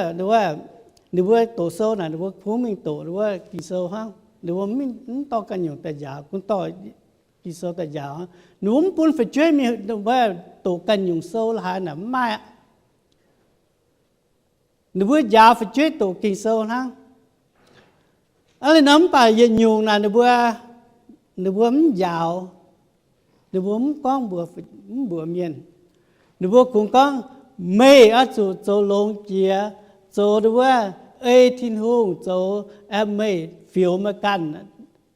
ninh mbuo doqc sou naaic, ninh mbuo kungx mingh doqc ninh mbuo Ging-Sou hnangv. Ninh mbuo mv dorh ganh nyungc daaih njaaux, gunv dorh Ging-Sou daaih njaaux. Ninh mbuo mv bun fu'jueiv mingh doqc ganh nyungc sou la'haaix naaic mv maaih aqv. Ninh mbuo njaaux fu'jueiv doqc Ging-Sou hnangv. Aa, liuz nor mv baac yietc nyungc naaic ninh mbuo, ninh mbuo mv njaaux, ninh mbuo mv gorngv mbuox, mv mbuox mienh. Ninh mbuo kungx gorngv, meih oix zuqc zoux longx jiex, zoux wuov, ei Tin-Hungh zoux, meih fioux meih ganh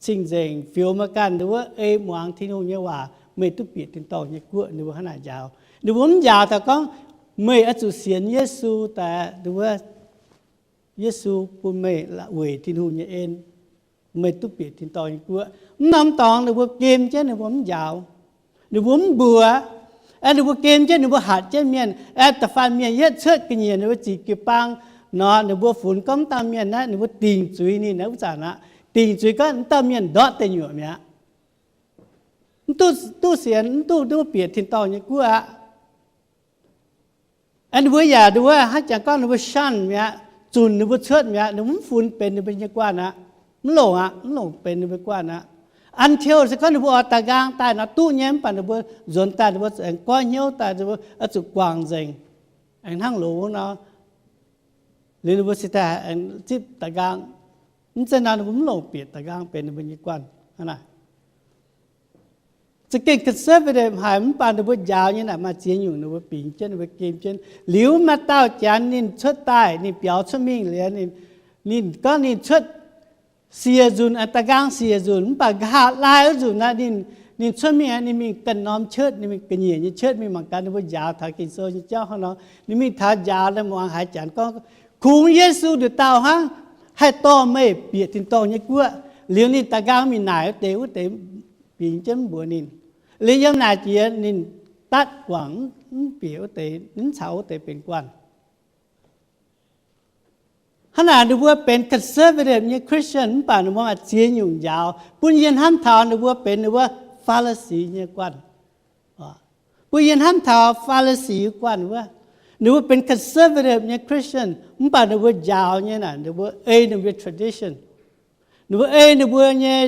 cing-nzengc, fioux meih ganh wuov, ei muangx Tin-Hungh nyei waac, meih duqv bieqc tin-dorngh nyei guoqv. Ninh mbuo hnangv naaic njaaux. Ninh mbuo mv njaaux taux gorngv, meih oix zuqc sienx Yesu daaih, wuov, Yesu bun meih weic Tin-Hungh nyei en, meih duqv bieqc tin-dorngh nyei guoqv. Mv norm dorngx ninh mbuo gem jienv, ninh mbuo mv njaaux, ninh mbuo mv mbuox. Aeqv, ninh mbuo gem jienv, ninh mbuo hatc jienv mienh. Aeqv, da'faanh mienh yietv cuotv ga'nyiec ninh mbuo ziqc jiu-baang nor, ninh mbuo funx gorngv dauh mienh naaiv, ninh mbuo dingc zuiz ninh naaiv wuov zanc aqv. Dingc zuiz gorngv dauh mienh ndortv deic nyuoqc mi'aqv, mv duqv sienx, mv duqv, duqv bieqc tin-dorngh nyei guoqv aqv. Aeqv, ninh mbuo yaac, wuov, hnangv jangx gorngv ninh mbuo shun mi'aqv, zunc ninh mbuo cuotv mi'aqv, ninh mbuo mv funx benx ninh mbuo nyei guanh aqv, mv longc aqv, mv longc benx ninh mbuo guanh aqv. Until se gorngv ninh mbuo oix da'nqaang daaih nor duqv nyei, mv baac ninh mbuo nzuonx daaih ninh mbuo aengx goiv hnyouv daaih, oix zuqc guangc nzengc, aengx hnangv loz nor, liuz ninh mbuo cingx daaih aengx zipv da'nqaang. Mv zeiz nor ninh mbuo mv longc bieqc da'nqaang benx ninh mbuo nyei guanh. Hnangv naaic, za'gengh conservative haic, mv baac ninh mbuo njaaux nyei naaic maaih ziex nyungc ninh mbuo bingx jienv, ninh mbuo gem jienv. Liuz maaih dauh janx ninh cuotv daaih, ninh biaux cuotv mingh liuz, ninh gorngv ninh cuotv siec nzunc, da'nqaang siec nzunc, mv baac nqa'haav laai wuov nzunc naaiv, ninh cuotv mingh, ninh mingh ganh norm church, ninh mingh ga'nyiec nyei church mingh mangc gaax ninh mbuo njaaux taux Ging-Sou nyei jauv hnangv nor. Ninh mingh taux njaaux, ninh muangx haaix janx gorngv, kungx Yesu nduqc dauh hnangv haih dorh meih bieqc tin-dorngh nyei guoqv. Liuz ninh da'nqaang mingh naaic wuov deix, wuov deix bingx jienv mv mbuox ninh. Liuz yiem naaic jiex ninh datv guangc, mv bieqc wuov deix, mv caux wuov deix benx guanh. Hnangv naaic ninh mbuo benx conservative nyei Christian, mv baac ninh mbuo maaih ziex nyungc njaaux, bun yie hnamv taux ninh mbuo benx ninh mbuo Faa^li^si nyei guanh. Bun yie hnamv taux Faa^li^si guanh wuov, ninh mbuo benx conservative nyei Christian, mv baac ninh mbuo njaaux nyei naaic, ninh mbuo ei ninh mbuo tradition, ninh mbuo ei ninh mbuo nyei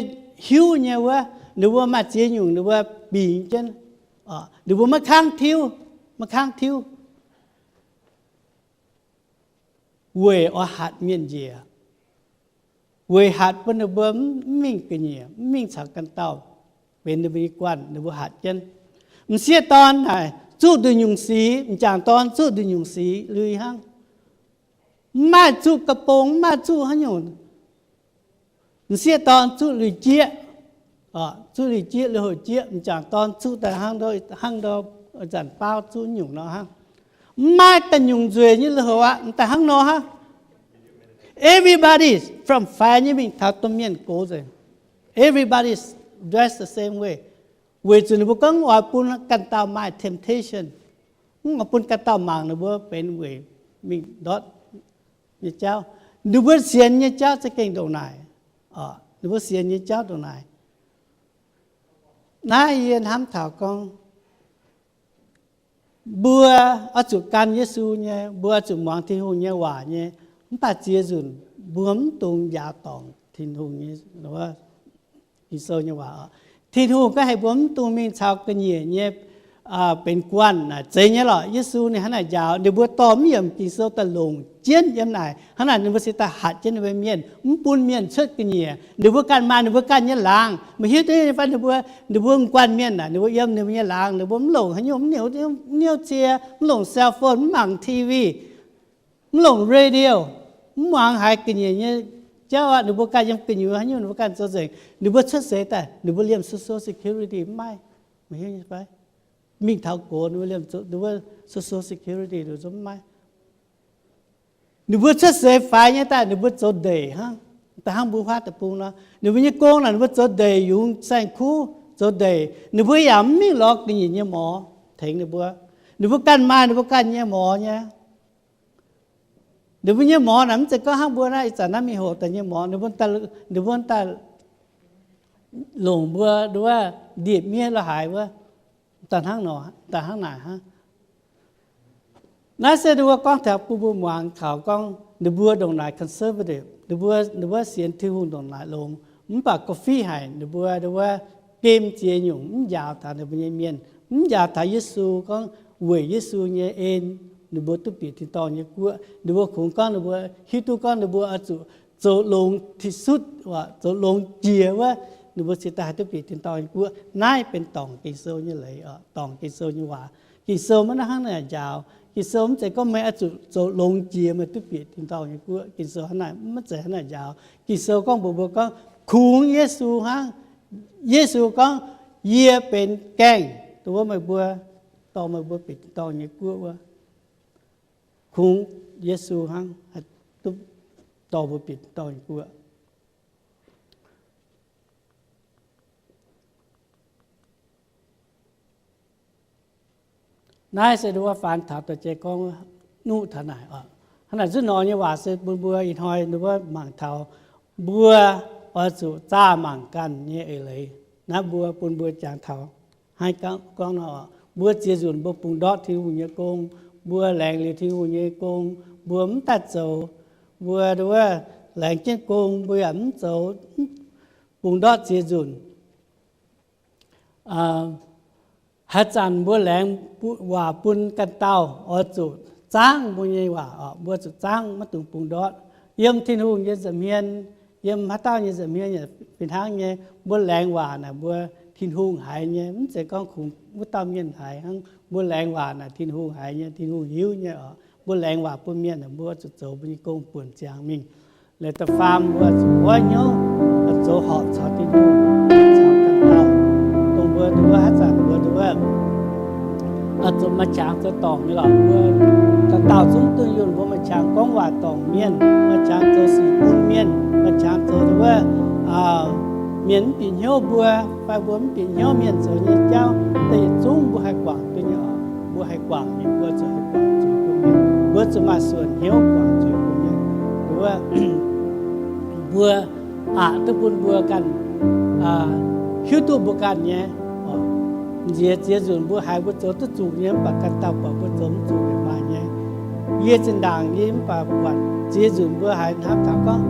hiuv nyei wuov, ninh mbuo maaih ziex nyungc ninh mbuo bingx jienv. Ninh mbuo maiv kangv tiuv, maiv kangv tiuv weic oix hatc mienh njiec, weic hatc bun ninh mbuo mv mingh ga'nyiec, mv mingh caux ganh dauh benx ninh mbuo nyei guanh, ninh mbuo hatc jienv. M'sieqv dorn naaic zuqv nduqc nyungc sic, m'jangc dorn zuqv nduqc nyungc sic lui hnangv. Mv maaih zuqv ga'bong, mv maaih zuqv haaix nyungc. M'sieqv dorn zuqv lui-jieqv, zuqv lui-jieqv, lui-houx jieqv. M'jangc dorn zuqv daaih hnangv, hnangv zanc baauv zuqv nyungc nor hnangv. Mv maaih ganh nyungc nzueic nyei lui-houx aqv, m'daaih hnangv nor hnangv. Everybody from faix nyei mingh taux domh mienh gox nzengc. Everybody dress the same way. Weic zuqc ninh mbuo gorngv oix bun ganh dauh maaih temptation, mv oix bun ganh dauh mangc ninh mbuo benx weic mingh ndortv nyei jauv. Ninh mbuo sienx nyei jauv za'gengh ndongc naaic. Ninh mbuo sienx nyei jauv ndongc naaic. Naaiv yie hnamv taux gorngv, mbuo oix zuqc gan Yesu nyei, mbuo oix zuqc muangx Tin-Hungh nyei waac nyei, mv baac ziex nzunc mbuo mv dungx njaaux dorngc Tin-Hungh nyei, Ging-Sou nyei waac. Tin-Hungh gorngv heuc mbuo mv dungx mingh caux ga'nyiec nyei benx guanh naaic. Zeiz nyei lorqc. Yesu ninh hnangv naaic njaaux, ninh mbuo dorh mv yiemc Ging-Sou daaih longc jienv yiem naaic. Hnangv naaic ninh mbuo se daaih hatc jienv ninh mbuo mienh, mv bun mienh cuotv ga'nyiec. Ninh mbuo ganh maaih ninh mbuo ganh nyei laangz. Meih hiuv duqv nyei fai? Ninh mbuo, ninh mbuo guanh mienh naaic, ninh mbuo yiem ninh mbuo nyei laangz, ninh mbuo mv longc haaix nyungc, mv niuv, mv niuv cie, mv longc cell phone, mv mangc T V, mv longc radio, mv muangx haaix ga'nyiec nyei jauv aqv. Ninh mbuo ganh yiem gu'nyuoz haaix nyungc ninh mbuo ganh zoux nzengc. Ninh mbuo cuotv seix daaih ninh mbuo liemh Social Security mv maaih. Meih hiuv nyei fai? Mingh taux gox ninh mbuo liemh, ninh mbuo Social Security ninh mbuo mv maaih. Ninh mbuo cuotv seix faix nyei daaih ninh mbuo zoux ndeic hnangv, daaih hnangv mbuo huaav deic-bung nor. Ninh mbuo nyei gong naaic ninh mbuo zoux ndeic, yungz saeng-kuv zoux ndeic. Ninh mbuo yaac mv mingh lorz ga'nyiec nyei morz tengx ninh mbuo. Ninh mbuo ganh maaih ninh mbuo ganh nyei morz nyei. Ninh mbuo nyei morz naaic mv zeiz gorngv hnangv mbuo naaiv ih zanc naaiv mingh hoqc daaih nyei morz. Ninh mbuo, ninh mbuo daaih longc mbuo wuov ndie-miev la'haaix wuov, daaih hnangv nor, daaih hnangv naaic hnangv. Naaiv se ninh mbuo gorngv taux bun mbuo muangx taux gorngv ninh mbuo ndongc naaic conservative, ninh mbuo, ninh mbuo sienx Tin-Hungh ndongc naaic longx. Mv baac ga'fiev haic ninh mbuo, ninh mbuo gemh ziex nyungc mv njaaux taux ninh mbuo nyei mienh, mv njaaux taux Yesu gorngv weic Yesu nyei en ninh mbuo duqv bieqc tin-dorngh nyei guoqv. Ninh mbuo kungx gorngv ninh mbuo hiuv duqv gorngv ninh mbuo oix zuqc zoux longx ti sutv, zoux longx jiex wuov, ninh mbuo cingx daaih haih duqv bieqc tin-dorngh nyei guoqv. Naaiv benx dorngc Ging-Sou nyei leiz, dorngc Ging-Sou nyei waac. Ging-Sou maiv hnangv naaic njaaux. Ging-Sou mv zeiz gorngv meih oix zuqc zoux longx jiex meih duqv bieqc tin-dorngh nyei guoqv. Ging-Sou hnangv naaic, maiv zeiz hnangv naaic njaaux. Ging-Sou gorngv mbuox mbuo gorngv kungx Yesu hnangv. Yesu gorngv, yie benx gaengh dongh wuov meih mbuo, dorh meih mbuo bieqc tin-dorngh nyei guoqv wuov. Kungx Yesu hnangv haih duqv dorh mbuo bieqc tin-dorngh nyei guoqv. Naaiv se nduov faanv taux dorh jiex gorngv nuqv taux naaic oc. Hnangv naaic zuqc nor nyei waac se bun mbuo ih hnoi nduov mangc taux mbuo oix zuqc zaah mangc ganh nyei eix leiz. Naaiv mbuo bun mbuo jangx taux hnangv gorngv nor, mbuo ziex nzunc mbuo bungx ndortv Tin-Hungh nyei gong, mbuo laengz liuz Tin-Hungh nyei gong, mbuo mv daaih zoux, mbuo nduov laengz jienv gong mbuo yaac mv zoux, bungx ndortv ziex nzunc. Haaix zanc mbuo laengz waac bun ganh dauh oix zuqc zaangv mbuo nyei waac oc, mbuo zuqc zaangv maiv dungx bungx ndortv. Yiem Tin-Hungh nyei nza'hmien, yiem haaix dauh nyei nza'hmien yaac fih hnangv nyei. Mbuo laengz waac naaic mbuo Tin-Hungh haiz nyei, mv zeiz gorngv kungx wuov dauh mienh haiz hnangv. Mbuo laengz waac naaic Tin-Hungh haiz nyei, Tin-Hungh hiuv nyei oc. Mbuo laengz waac bun mienh naaic mbuo zuqc zoux mbuo nyei gong buonc ziangx mingh. Leiz da'faam mbuo zuqc goiv hnyouv zoux horpc caux Tin-Hungh, caux ganh dauh. Dongh mbuo nduov haaix zanc mbuo nduov zuqc maaih qangx zoux dorngc nyei lorqc, mbuo ganh dauh zungv dunh yunh mbuo maaih qangx gorngv waac dorngc mienh, maaih qangx zoux sic bun mienh, maaih qangx zoux nduov mienh mv bieqc hnyouv mbuo, fai mbuo mv bieqc hnyouv mienh zoux nyei jauv, da'yietv zungv mbuo haih guangc duqv nyei oc. Mbuo haih guangc nyei, mbuo zuqc haih guangc zuiz bun mienh, mbuo zuqc maaih suonc hnyouv guangc zuiz bun mienh. Nduov mbuo aqc duqv bun mbuo ganh hiuv duqv mbuo ganh nyei. Nziex ziex nzunc mbuo haiz mbuo zoux duqv zuqc nyei, mv baac ganh dauh buatc mbuo zoux mv zuqc yaac maaih nyei. Yie zinh ndaangc yie mv baac buatc ziex nzunc mbuo haiz hnamv taux gorngv,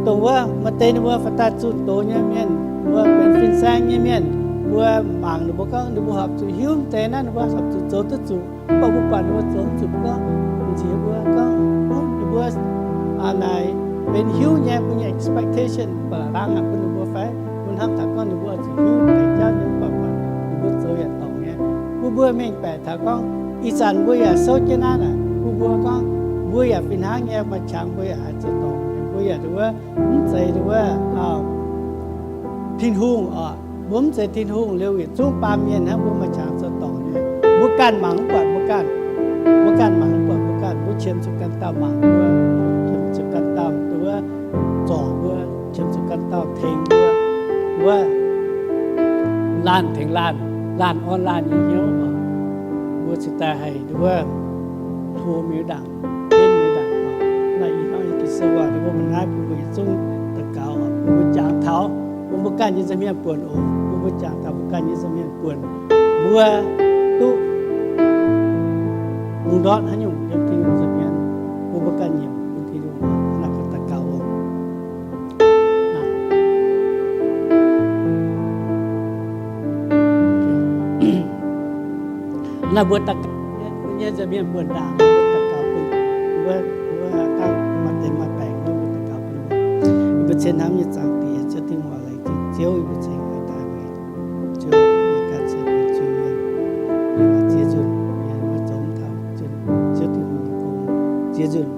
dongh wuov maaih deix ninh mbuo faaux daaih zunh doz nyei mienh, mbuo benx fin-saeng nyei mienh, mbuo mangc ninh mbuo gorngv ninh mbuo horpc zuqc hiuv deix naaiv, ninh mbuo horpc zuqc zoux duqv zuqc. Mv baac mbuo buatc ninh mbuo zoux mv zuqc, mbuo gorngv nziex mbuo gorngv, ninh mbuo naaic benx hiuv nyei, mbuo nyei expectation ba'laqc laangh aqv bun ninh mbuo fai? Mbuo hnamv taux gorngv ninh mbuo zuqc hiuv deix jauv nyei, mv baac ninh mbuo zoux yaac dorngc nyei. Bun mbuo mengh baeqc taux gorngv ih zanc mbuo yaac souv jienv naaiv naaic, bun mbuo gorngv mbuo yaac fih hnangv nyei, maaih qangx mbuo yaac haiz zoux dorngc nyei, mbuo yaac nduov mv zeiz nduov Tin-Hungh oc. Mbuo mv zeiz Tin-Hungh liuz yietc zungv baamh mienh hnangv, mbuo maaih qangx zoux dorngc nyei. Mbuo ganh mangc mv buatc mbuo ganh, mbuo ganh mangc mv buatc mbuo ganh, mbuo qiemx zuqc ganh dauh mangc mbuo, qiemx zuqc ganh dauh nduov zorc mbuo, qiemx zuqc ganh dauh tengx mbuo. Wuov laanh tengx laanh, laanh orn laanh nyei hnyouv oc. Mbuo cingx daaih haih nduov hlo mi'aqv ndaangc, henv mi'aqv ndaangc oc. Naaiv ih hnoi Ging-Sou waac nduov mbuo maaih naaiv bun mbuo yietc zungv daux gaux oc, bun mbuo jangx taux bun mbuo ganh nyei nza'hmien buonc oc, bun mbuo jangx taux mbuo ganh nyei nza'hmien buonc, mbuo duqv bungx ndortv haaix nyungc yiem Tin-Hungh nza'hmien, bun mbuo ganh nyiemc bun Tin-Hungh oc. Naaiv daux gaux oc. Naaiv mbuo daux gaux, mbuo nyei nza'hmien buonc ndaangc, mbuo daux gaux bun, mbuo, mbuo daux maaih deix maaih baengc, mbuo daux gaux bun. Mbuo cien hnamv nyei Zaangc Diex, Ziouv Tin-Hungh, laengz zingh Ziouv, yie mbuo cingx daaih meih, Ziouv, yie ganh cingx benx Ziouv mienh, yie mbuo ziex nzunc mienh mbuo zoux taux Ziouv Tin-Hungh nyei gong, ziex nzunc